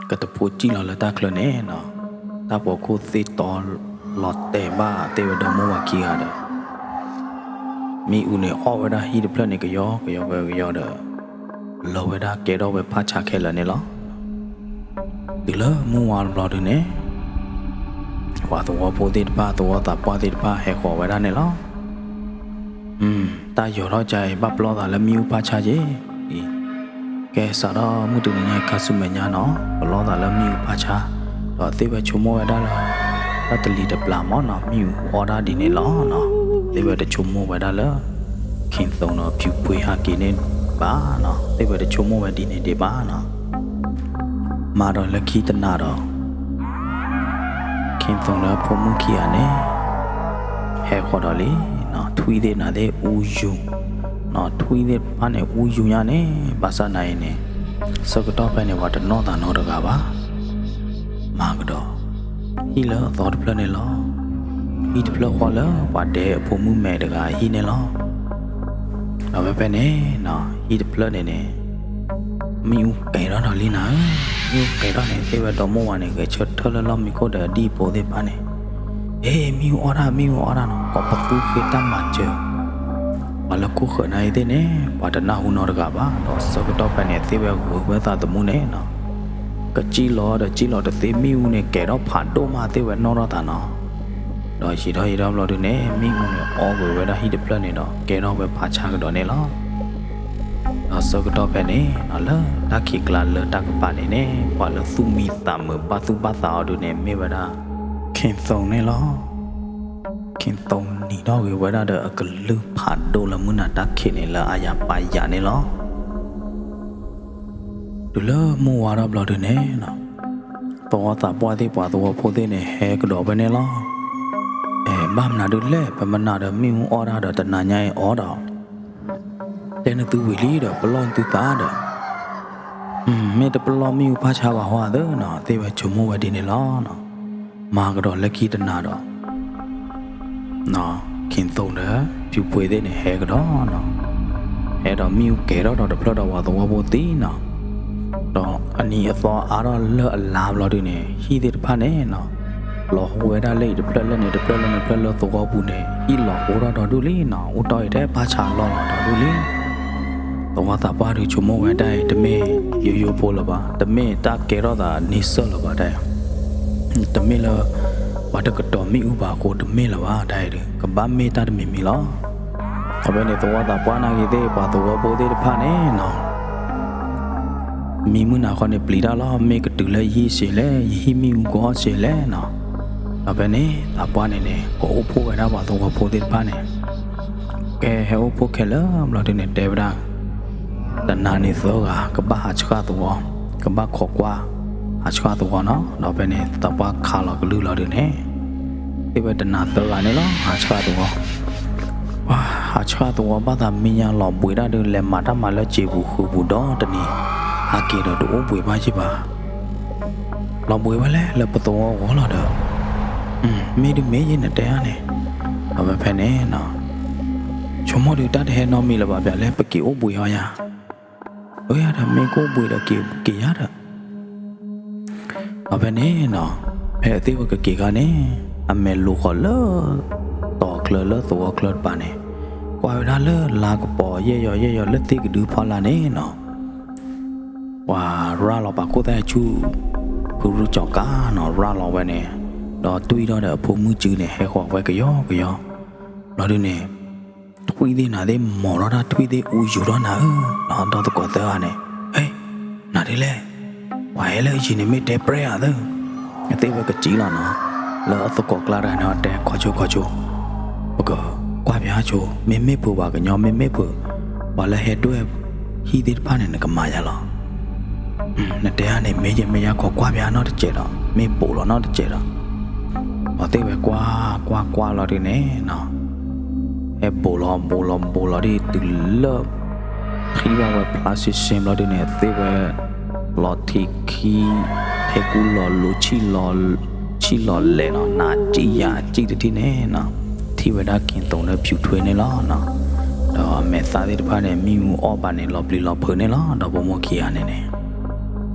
ကတဖိစံၣ်လီၤလၢတၢ်ချၢန့ၣ်နီၤ, တၢ်ပိာ်ခိၣ်သ့ၣ်တီလီၤတဲာ်ဘၣ်သ့ၣ်ဝဲဒီမိၢ်ဝၤခံဂၤဒီး မ့ၣ်အူန့ၣ်အီၣ်ဝဲဒၣ်ဟံၣ်တဖျၢၣ်န့ၣ် ကယီကယီကယီဒီး လၢဝဲဒၣ်ကဲထီၣ်ဝဲဖၣ်ဆါခဲလၢာ်န့ၣ်လီၤ. တုၤလၢမုၢ်ဝါတဘျီဒုန့ၣ် ပှၤသဝီဖိသ့ၣ်တဖၣ် သဝီသးပှၢ်သ့ၣ်တဖၣ် ဟဲဃီၤဝဲဒၣ်န့ၣ်လီၤ. တၢ်ယီၤထီၣ်ကါအံၤ ဘၣ်ပလီၢ်သးလၢမ့ၣ်အူဖၣ်ဆါက့ၤအံၤ, ကဲစးထီၣ်မုၢ်တနံၤညါခါဆူမဲာ်ညါနီၤ ပလီၢ်သးလၢမ့ၣ်အူဖၣ်ဆါ, ဒီးသ့ၣ်ဝဲဆိကမိၣ်ဝဲဒၣ်လၢ တၢ်တလံၤတပျၢ်မးနီၤ မ့ၣ်အူအီၣ်ဒၣ်ဒ်န့ၣ်လီၤနီၤ. သ့ၣ်ဝဲတဆိကမိၣ်ဝဲဒၣ်လၢ ခ့ၣ်သိၣ်နီၤ ဖၠူးဖှ့ဟးက့ၤန့ၣ်ဘၣ်နီၤ, သ့ၣ်ဝဲတဆိကမိၣ်ဝဲဒ်န့ၣ်ဒံးဘၣ်နီၤ. မၤဒီးလၢခံတနၤဒီး ခ့ၣ်သိၣ်လၢဖိမုၣ်ခံဂၤန့ၣ် ဟဲဃီၤဒီးလံနီၤ, ထွံၣ်သ့ၣ်နၤသ့ၣ်အူယူၤ, ထွံၣ်သ့ၣ်တဖၣ်န့ၣ် အူယူၤညါန့ၣ် ဘၣ်ဆၣ်နၤအံၤန့ၣ် ဆၢကတီၢ်ဖဲန့ၣ် ပှၤတနီၣ်သးနီတဂၤဘၣ်. မၤကဒီး ဟံၣ်လၢအသီတဖျၢၣ်န့ၣ်လီၤ. ဟံၣ်တဖျၢၣ်ဃီလၢပှၤဒဲးအဖိမုၣ်မဲာ်တဂၤအဟံၣ်န့ၣ်လီၤ. ဒီးဖဲဖဲန့ၣ်နီၤ ဟံၣ်တဖျၢၣ်န့ၣ်န့ၣ် မ့ၣ်အူကဲၤထီၣ်ဒီးလံနၤဧၢ, မ့ၣ်အူကဲၤထီၣ်န့ၣ် သ့ၣ်ဝဲဒီမိၢ်ဝၤန့ၣ် ဂဲၤဆၢထၢၣ်လၢလီၢ်မံခိၣ်ဒီးအဒံၣ်အဖိသ့ၣ်တဖၣ်န့ၣ်, အ့ မ့ၣ်အူအီၣ်တၢ် မ့ၣ်အူအီၣ်တၢ်နီၤ, ကိးပသူဃ့တၢ်မၤစၢၤ ပှၤလၢခိၣ်ဃၢၤနာ်အံၤသ့ၣ်န့ၣ် ပှၤတနၢ်ဟူနီတဂၤဘၣ်, ဒီးဆၢကတီၢ်ဖဲန့ၣ် သ့ၣ်ဝဲဂုာ်ဝဲသးသမူန့ၣ်နီၤ, ကစံၣ်လီၤဒီးစံၣ်လီၤတသ့ မ့ၣ်အူန့ၣ် ကဲၤထီၣ်ဖးဒိၣ်မးသ့ၣ်ဝဲနီၢ်ထီၣ်သးနီၤ, ဒီးယံာ်ထီၣ်ယံာ်ထီၣ်ဘျီဒုန့ၣ် မ့ၣ်အူန့ၣ် အီၣ်ကွံာ်ဝဲဒၣ်ဟံၣ်တဖျၢၣ်န့ၣ်ဒီး ကဲထီၣ်ဝဲဖးဆါကဒီးန့ၣ်လီၤ. ဒီးဆၢကတီၢ်ဖဲန့ၣ်နီၤ လၢတၢ်ခံးကျါလၢတၢ်ကပၤန့ၣ်န့ၣ် ပှၤလၢသူၣ်မံသးမုာ်ဘၣ်သူၣ်ဘၣ်သးအီၤဒုန့ၣ် မ့ၢ်ဝဲဒၣ် ခ့ၣ်သိၣ်န့ၣ်လီၤ. ခ့ၣ်သိၣ်နံၤထီၣ်ဂ့ၤဝဲဒၣ်ဒီးအကလုၢ်ဖးဒိၣ်လၢမုၢ်နၤတၢ်ခံးန့ၣ် လၢအယၤပာ်ယၤန့ၣ်လီၤ. တုၤလၢမုၢ်ဝါထီၣ်ဘျီဒုန့ၣ်နီၤ, သဝီသးပှၢ်သ့ၣ်ပှၤသဝီဖိသ့ၣ်န့ၣ် ဟဲကဒီးဖဲန့ၣ်လီၤ. အဲ ဘၣ်မနုၤဒုလဲၣ်, ပမနုၤဒီးမ့ၣ်အူအီၣ်တၢ်ဒီးတနၤညါအံၤအီၣ်ဒီး တဲနသုဝံၤလံဒီး ပလီၢ်နသုသးဒီး မ့ၢ်တပလီၢ်မ့ၣ်အူဖးဆါဘၣ်ဟီသ့နီၤ, သ့ၣ်ဝဲဆိကမိၣ်ဝဲဒ်န့ၣ်လီၤ. မၤကဒီးလၢခံတနၤဒီး ခ့ၣ်သိၣ်ဒီး ဖၠူးဖှ့သ့ၣ်န့ၣ် ဟဲကဒီးနီၤ, ဟဲဒီးမ့ၣ်အူကဲၤထီၣ်ဒီးတဖျၢၣ်ဒီးပှၤသဝီဖိသ့ၣ်နီၤ, ဒီးအနံၤအသီအါထီၣ်လၢအလါဘျီဒုန့ၣ် ဟံၣ်သ့ၣ်တဖၣ်န့ၣ်နီၤ လီၤဟိဝဲဒၣ်လၢအံၤတဖျၢၣ်လၢန့ၣ်တဖျၢၣ်လၢန့ၣ်တဖျၢၣ်လၢသဝီပူၤန့ၣ် ဟံၣ်လီၤဟိထီၣ်ဒီဒူၣ်လံနီၤ, အိၣ်တီၢ်အံၤထဲဖးဆါလီၢ်လီၤဒီဒူၣ်လံ. သဝီသးပှၢ်ဒုဆိကမိၣ်ဝဲဒၣ်အံၤ တမ့ၢ်ယိယိဖိလၢၤဘၣ်, တမ့ၢ်တၢ်ကဲထီၣ်သးန့ဆၢၣ်လၢၤဘၣ်တၢ်အံၤ, တမ့ၢ်လၢ ပှၤတကတီၤမ့ၣ်အူဘၣ်အဃိတမ့ၢ်လၢၤဘၣ်တၢ်အံၤဒု, ကဘၣ်မ့ၢ်တၢ်တမံၤမံၤလီၤ. အဝဲန့ၣ်သဝီသးပှၢ်နာ်ဂ့ၤသ့ၣ် ပှၤသဝီဖိသ့ၣ်တဖၣ်န့ၣ်နီၤ မံမုၢ်နၤခီန့ၣ်ပျံၤတၢ်လီၤ, မ့ၢ်ကတုၤလၢယဟံၣ်စ့လဲၣ်, ယဟံၣ်မ့ၣ်အူကအီၣ်စ့လဲၣ်နီၤ. ဒီးဖဲန့ၣ် သးပှၢ်န့ၣ်န့ၣ် ကအိၣ်ဖှိၣ်ဝဲဒၣ်ပှၤသဝီဖိသ့ၣ်တဖၣ်န့ၣ်, ကဲဟဲအိၣ်ဖှိၣ်ခဲလၢာ်ဘျီဒုန့ၣ် တဲဝဲဒၣ် တနၤန့ၣ်သၢဂၤ ကဘၣ်ဟးဆှၣ်သဝီ, ကဘၣ်ခိးကွၢ် ဟးဆှၣ်သဝီနီၤ. ဒီးဖဲန့ၣ် သးပှၢ်ခးလီၤကလုၢ်လီၤဒုန့ၣ် သ့ၣ်ဝဲတနၤသၢဂၤန့ၣ်လီၤ ဟးဆှၣ်သဝီ ပှၤဟးဆှၣ်သဝီဘၣ်သးမဲာ်ညါလီၤဘှံးတၢ်ဒု လဲၤမၤတၢ်မၤလၢစံာ်ပူၤဃုာ်ပူၤဒီတနံၤ, ဟးက့ၤဒီးတအိၣ်ဘှံးဘၣ်က့ၤဘၣ်, လီၤဘှံးဝဲလဲၣ်လၢပသဝီဂီၢ်လီၤဒီး, မ့ၢ်ဒုမ့ၢ်ယဲနတဲဧါန့ၣ်, အဝဲဖဲန့ၣ်နီၤ ဆိကမိၣ်ဒုတၢ်တဟဲနီတမံၤလၢၤဘၣ် ပှၤလၢပက့ၤအိၣ်ဘှံးအီၤယၤ, အၢယၤဒီးမ့ၢ်ကအိၣ်ဘှံးဒီးက့ၤက့ၤယၤဒီး ဒီးဖဲန့ၣ်နီၤ, ဖဲအသ့ၣ်ဝဲကက့ၤခါန့ၣ်, အမဲာ်လိၤဃီၤလၢ တီၤချၢလၢသဝီချၢတပၤန့ၣ်, ကွၢ်ဝဲဒၣ်လၢလါကပီၤယဲၢ်ယီၤယဲၢ်ယီၤလၢသ့ၣ်ကဒုဖီလာ်န့ၣ်နီၤ, ပှၤရၤလီၤပာ်ခိၣ်သၣ်ဆူၣ် ဖုရူကၠီၤကါနီၤ ရၤလီၤဝဲန့ၣ်, ဒီးတွံၢ်ထီၣ်ဒီးအဖိမုၣ်စုန့ၣ် ဟဲဃီၤဝဲကယီကယီ, ဘျီဒုန့ၣ် ထွံၣ်သ့ၣ်နၤသ့ၣ်မီၤထီၣ်တၢ်ထွံၣ်သ့ၣ်အူယူၤထီၣ်နၤဧၢ, ဒီးဒီသကိးသၢဂၤန့ၣ်, ဟ့, နၤဒ်လဲၣ်, ပှၤဟဲလၢအယံၤန့ၣ်မ့ၢ်တဲပြဲအသၢ, အသ့ၣ်ဝဲကစံၣ်လီၤနီၤ, လၢအသကိးကျါတဂၤန့ၣ်တဲခီဆိခီဆိ, ပကကွၢ်ပၠးဆိ, မ့မ့ၢ်ဖုးပှၤကညီမ့မ့ၢ်ဖုး, ပှၤလၢဟဲဒွဲၣ်ဟံၣ်သ့ၣ်တဖၣ်န့ၣ် နကမၤယၤလီၤ နတဲဧါန့ၣ် မ့ၢ်ယဲမ့ၢ်ယဲခီကွၢ်ပၠးနီတစဲးဒီး မ့ၢ်ဘူးလီၤနီတစဲးဒီး, အသ့ၣ်ဝဲကွၢ်ကွၢ်ကွၢ်လီၤဒုန့ၣ်နီၤ, ဟဲဘူးလီၤဘူးလီၤဘူးလီၤဒ်တုၤလၢ ထံၣ်ဘၣ်ဝဲဖျါရှဲရှဲဘျီဒုန့ၣ် သ့ၣ်ဝဲ လီၤထံးခံ ထဲကူလီၤလူၤ ဆံၣ်လီၤလဲၤနီၤ နစံၣ်ယၤစံၣ်တထံၣ်န့ၣ်နီၤ, ထံၣ်ဝဲဒၣ်ခ့ၣ်သိၣ်လၢဖၠူးထွ့န့ၣ်လီၤနီၤ, ဒီးအမဲာ်သၣ်သ့ၣ်တဖၣ်န့ၣ် မ့ၣ်အူအီၣ်ဘၣ်န့ၣ် လီၤပျံၤလီၤဖုးန့ၣ်လီၤ, ဒီးပိာ်မိၣ်ခံဂၤန့ၣ်န့ၣ်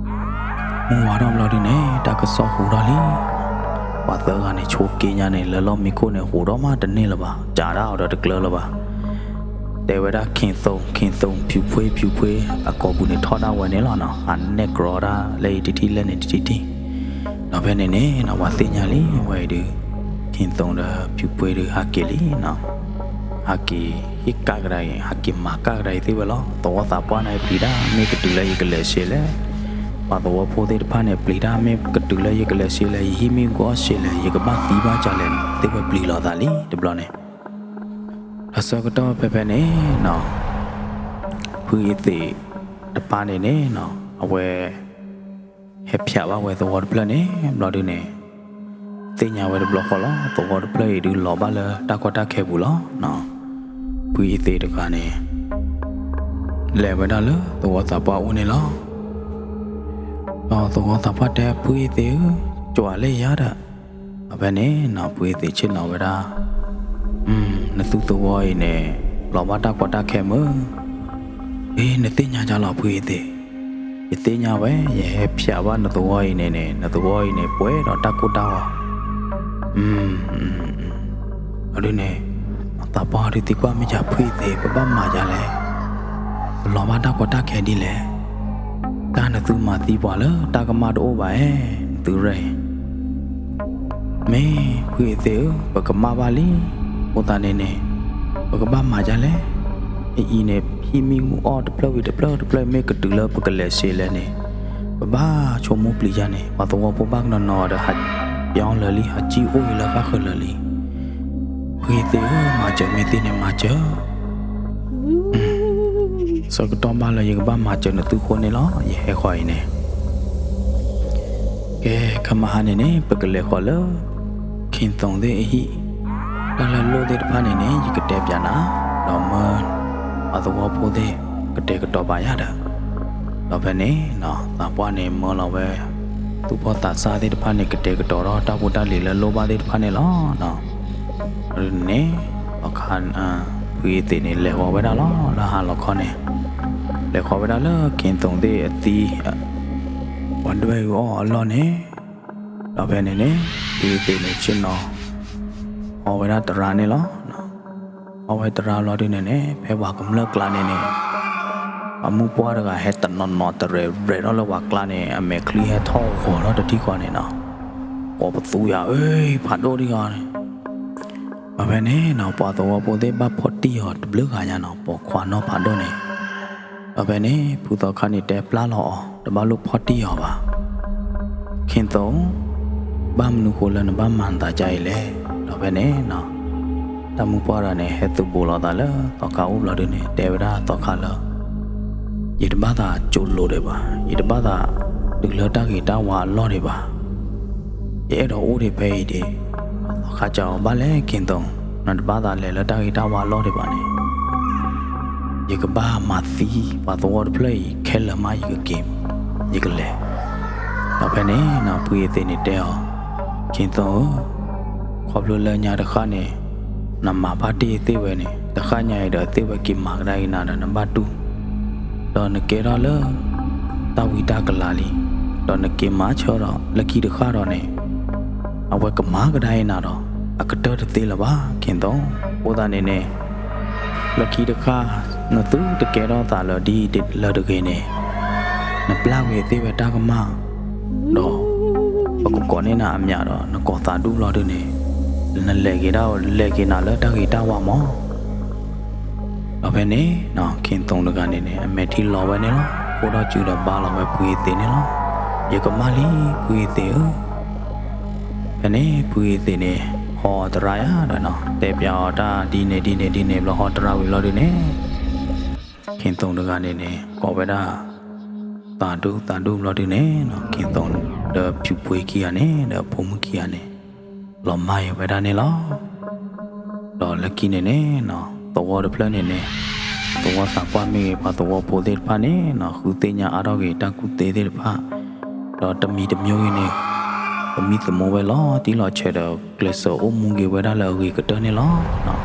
မုၢ်ဝါထီၣ်ဘျီဒုန့ၣ် တၢ်ကစီၣ်ဟူထီၣ်လံ, ပှၤသၢဂၤန့ၣ် ဆိးက့ညါန့ၣ် လၢလီၢ်မံခိၣ်န့ၣ် ဟူးထီၣ်မးတန့ၢ်လၢၤဘၣ်, ကးဒၣ်အီၤဒီးတကျၢၤလၢၤဘၣ်, တဲဝဲဒၣ်ခ့ၣ်သိၣ် ခ့ၣ်သိၣ် ဖၠူးဖှ့ ဖၠူးဖှ့ အကိာ်ပူၤန့ၣ်ထီၣ်ဒၣ်ဝဲန့ၣ်လီၤနီၤ, အနဲၣ်ကြီဒၣ်လၢအံၤတထံၣ်လၢန့ၣ်တထံၣ်ထံၣ်, ဒီးဖဲန့ၣ်န့ၣ်နီၤ ပှၤသ့ၣ်ညါလံ အဝဲအံၤဒုး ခ့ၣ်သိၣ်ဒီးဖၠူးဖှ့ဒုးဟးက့ၤလံနီၤ, ဟးက့ၤ ဟ့ၣ်ကၣ်ကဒါအံၤ ဟးက့ၤမၤကၣ်ကဒါအံၤသ့ၣ်ဝဲလီၤ, သဝီသးပှၢ်န့ၣ်ပျံၤတၢ် မ့ၢ်ကတုၤလၢယကလဲၤဆ့လဲၣ်, ပှၤသဝီဖိသ့ၣ်တဖၣ်န့ၣ် ပျံၤတၢ် မ့ၢ်ကတုၤလၢယကလဲၤဆ့လဲၣ် ယဟံၣ်မ့ၢ်ကအီၣ်ဆ့လဲၣ် ယကဘၣ်သံဘၣ်ကလဲၣ်န့ၣ် သ့ၣ်ဝဲပျံၤလီၤသးလံတဘျီန့ၣ်, ဒီးဆၢကတီၢ်ဖဲဖဲန့ၣ်နီၤ ဖုအ့သ့ၣ်တပၤန့ၣ်န့ၣ်နီၤ အဝဲ ဟဲဖျးဘၣ်ဝဲသဝီတဖျၢၣ်န့ၣ် ဘျီဒုးန့ၣ် သ့ၣ်ညါဝဲတဘျီဃီလီၤ, သဝီတဖျၢၣ်အံၤဒုးလီၤဘၣ်လၢတၢ်ကီတၢ်ခဲပူၤလီၤနီၤ, ဖုအ့သ့ၣ်တဂၤန့ၣ် လဲၤဝဲဒၣ်လၢသဝီသးပှၢ်အိၣ်န့ၣ်လီၤ, ဒီးသဝီသးပှၢ်တဲဖုအ့သ့ၣ်ဧၢ, ကွၢ်လၢယၤဒီး ဒီးဖဲန့ၣ်နီၤ ဖုအ့သ့ၣ်ဆ့ၣ်နီၤဝဲဒၣ်, နသုသဝီအံၤန့ၣ် လီၤဘၣ်တၢ်ကီတၢ်ခဲမုၢ်, အ့ နသ့ၣ်ညါဒ်လဲၣ်ဖုအ့သ့ၣ်, ယသ့ၣ်ညါဝဲ ယဟဲဖျးဘၣ်နသဝီအံၤန့ၣ်န့ၣ် နသဝီအံၤန့ၣ် ပှဲၤဒီးတၢ်ကိၢ်တၢ်ဂီၤ, အဒုးန့ၣ် သးပှၢ်ဒုးသံကွၢ် မ့ၢ်ယၤဖုအသ့ၣ် ပဘၣ်မၤယၤလဲၣ်, ပလီၤဘၣ်တၢ်ကီတၢ်ခဲဒ်လဲၣ်, တၢ်နသုမၤသံပှၤလၢတၢ်ကမၣ်တအိၣ်ဘၣ်ဧါ, နသုရဲၣ် မ့ၢ်ဖုအသ့ၣ်ဧၢ, ပကမၣ်ဘၣ်လံ, အဃိသတးန့ၣ်န့ၣ် ပကဘၣ်မၤယၤလဲၣ်, အအံၤန့ၣ် ဟံၣ်မ့ၣ်အူအီၣ်တဖျၢၣ်ဝံၤတဖျၢၣ်တဖျၢၣ် မ့ၢ်ကတုၤလၢပကလဲၤဆံးလဲၣ်န့ၣ်, ပဘၣ်ဆိကမိၣ်ပျံၤယၤန့ၣ် ပှၤသဝီဖိဘၣ်ကနီၤနီၤဒီး ဟးပျီလၢာ်လံ ဟးစံၣ်အိၣ်အံၤလၢဃၣ်ဃၢၤလၢာ်လံ. ဖုအသ့ၣ်ဧၢ, မၤစၢၤမ့ၢ်သ့န့ၣ်မၤစၢၤ, ဆၢကတီၢ်ဘၣ်လၢယကဘၣ်မၤစၢၤနသုဃိန့ၣ်လီၤ, ယဟဲဃီၤအံၤန့ၣ် ကဲ ခဲမုၢ်ဟါန့ၣ်န့ၣ် ပကလဲၤဃီၤလၢ ခ့ၣ်သိၣ်သ့ၣ်အဟံၣ်, တၢ်လၢလိၣ်သ့ၣ်တဖၣ်န့ၣ်န့ၣ် ယကတဲပျးနၤ, ဒီးမၢ ပှၤသဝီဖိသ့ၣ် ကတဲာ်ကတီၤပာ်ယၤဒီး, ဒီးဖဲန့ၣ် သးပှၢ်န့ၣ်မၢလီၤဝဲ သူၣ်ဖှီၣ်သးစၢ်သ့ၣ်တဖၣ်န့ၣ် ကတဲာ်ကတီၤထီၣ်တၢ်ဖိတၢ်လံၤလၢလိၣ်ဘၣ်သ့ၣ်တဖၣ်န့ၣ်လီၤ. အဒ်န့ၣ် အခါ ဖုအသ့ၣ်န့ၣ် လဲၤဃီၤဝဲဒၣ်လီၤ လၢဟါလီၤခီန့ၣ်, လဲၤဃီၤဝဲဒၣ်လၢခ့ၣ်သိၣ်သ့ၣ်အသံ ပှၤဒွဲၣ်အူအီၣ်အလီၢ်န့ၣ်, ဒီးဖဲန့ၣ်န့ၣ် ဖုအသ့ၣ်န့ၣ် ဆ့ၣ်နီၤ အီဝဲဒၣ်သရၣ်န့ၣ်လီၤ. အီဝဲသရၣ်လီၤဒုန့ၣ်န့ၣ် ဖဲပှၤကမျၢၢ်ကျါန့ၣ်န့ၣ် ပှၤမုၢ်ပှၢ်တဂၤဟဲတနီၤနီၤတရဲၣ်ရဲၣ်ထီၣ်လၢပှၤကျါန့ၣ် အမဲာ်ချံဟဲထီၣ်ဂီၤထီၣ်တထံၣ်ဃီန့ၣ်နီၤ, ကိးပသူယၤ အ့ ဖးဒိၣ်ဒံးဂီၤန့ၣ်, ဒီးဖဲန့ၣ်နီၤ ပှၤသဝီဖိသ့ၣ်ဘၣ်ဖီၣ်တံၢ်အီၤတဘျုးဂၤညါနီၤ ပိာ်ခွါနီၢ်ဖးဒိၣ်န့ၣ်, ဒီးဖဲန့ၣ် ဖုသီခါန့ၣ်တဲပျၢ်လီၤအီၤ တဘၣ်လိၣ်ဖီၣ်တံၢ်အီၤဘၣ် ခ့ၣ်သိၣ် ဘၣ်မနုၤဃိလၢနဘၣ်မၤနသးဒ်အံၤလဲၣ်. ဒီးဖဲန့ၣ်နီၤ တၢ်မုၢ်ပှၢ်တဂၤန့ၣ် ဟဲသုးဘူးလိာ်သးလၢသီခါအိၣ်ဘျီဒုန့ၣ် တဲဝဲဒၣ်သီခါလၢ ယတဘၣ်သးကၠိလိၤဒံးဘၣ်, ယတဘၣ်သးတုၤလၢတၢ်ဂ့ၤတၢ်ဝါအလီၢ်ဒံးဘၣ်, ယအဲၣ်ဒိးအိၣ်ဒံးဖဲအံၤဒံး. သီခါစံးအီၤ ဘၣ်လဲၣ်ခ့ၣ်သိၣ်, နတဘၣ်သးလဲၤလၢတၢ်ဂ့ၤတၢ်ဝါအလီၢ်ဒံးဘၣ်န့ၣ် ယကဘၣ်မၤသံပှၤသဝီတဖျၢၣ်အံၤခဲလၢာ်မး ယကက့ၤ ယကလဲၤ. ဒီးဖဲန့ၣ်နီၤ ဖုအသ့ၣ်န့ၣ်တဲအီၤ, ခ့ၣ်သိၣ်ဧၢ, ခီဖျိလၢညါတဃၣ်န့ၣ် နမၤဘၣ်တ့ၢ်အသ့ၣ်ဝဲန့ၣ် တဃၣ်ညါအံၤဒီး အသ့ၣ်ဝဲက့ၤမၤကဒါက့ၤနၤဒီးနဘၣ်တူၢ်, ဒီးနကဲထီၣ်လၢ တၢ်ဝံတၢ်ကလၤလံ, ဒီးနက့ၤမၤဆၢဒီး လၢခံတဃၣ်ဒီးန့ၣ် အဝဲကမၤကဒါက့ၤနၤဒီး အကတၢၢ်တသ့လၢၤဘၣ် ခ့ၣ်သိၣ်. အဃိသတးန့ၣ်န့ၣ် လၢခံတဃၣ် နသုတကဲထီၣ်သးလၢၤဒ်လၢၤတဂ့ၤန့ၣ် နပျၢ်ကွံာ်အသ့ၣ်ဝဲတၢ်ကမၣ် ဒီး ပကကိးန့ၢ်နၤအမံၤဒီး နကိးသးဒူၣ်ဘျီဒုန့ၣ် နလဲၤက့ၤဒၣ် လဲၤက့ၤနၤလၢတၢ်ဂ့ၤတၢ်ဝါမး. ဒီးဖဲန့ၣ်နီၤ ခ့ၣ်သိၣ်တဂၤန့ၣ်န့ၣ် အမဲာ်ထံလီၤဝဲန့ၣ်လီၤ. အိၣ်ဒီးစုဒီးဘါလီၤဝဲဖုအသ့ၣ်န့ၣ်လီၤ. ယကမၣ်လံ ဖုအသ့ၣ်ဧၢ. ဖဲန့ၣ် ဖုအသ့ၣ်န့ၣ် ဟီအသရၣ်ယၤဒီးနီၤ တဲပျးအီၤတၢ်ဒ်န့ၣ်ဒ်န့ၣ်ဒ်န့ၣ်ဘျီ ဟီသရၣ်ဝံၤလီၤဒုန့ၣ် ခ့ၣ်သိၣ်တဂၤန့ၣ်န့ၣ် ကိးဝဲဒၣ် သးဒူၣ်သးဒူၣ်ဘျီဒုန့ၣ်နီၤ ခ့ၣ်သိၣ် ဒီးဖၠူးပှ့ၤခံဂၤန့ၣ် ဒီးဖိမုၣ်ခံဂၤန့ၣ် လီၤမၢ်ယံၤဝဲဒၣ်န့ၣ်လီၤ. ဒီးလၢခံန့ၣ်န့ၣ်နီၤ သဝီတဖျၢၣ်န့ၣ်န့ၣ် သဝီသးပှၢ်မ့ၢ်ဂ့ၤ ပှၤသဝီဖိသ့ၣ်တဖၣ်န့ၣ်နီၤ ဃုသ့ၣ်ညါအါထီၣ်က့ၤတၢ်ကူၣ်သ့သ့ၣ်တဖၣ် ဒီးတမံၤတမံၤဂ့ၤန့ၣ် ပမံသမိးဝဲလီၤတံၢ်လီၤဆဲးဒီး ကျဲးစၢးအိၣ်မူက့ၤဝဲဒၣ်လၢအဂ့ၤကတၢၢ်န့ၣ်လီၤ.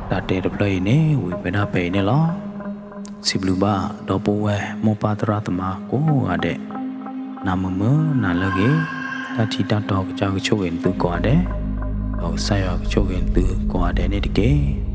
တၢ်တဲတဖျၢၣ်အံၤန့ၣ် ဝံၤဝဲဒၣ်ဖဲအံၤန့ၣ်လီၤ. စံးဘျုးဘၣ် ဒီပုၢ်ဝဲၢ်မိၢ်ပၢ်သရၣ်သမါကိးဂၤဒဲး, နၤမုာ်မုာ်နၤလၢအဂ့ၤ, တၢ်ထံတၢ်တီကစၢ်ကဆိၣ်ဂ့ၤနသုကိးဂၤဒဲး, ဒီးကစၢ်ယွၤကဆိၣ်ဂ့ၤနသုကိးဂၤဒဲးန့ၣ်တက့ၢ်.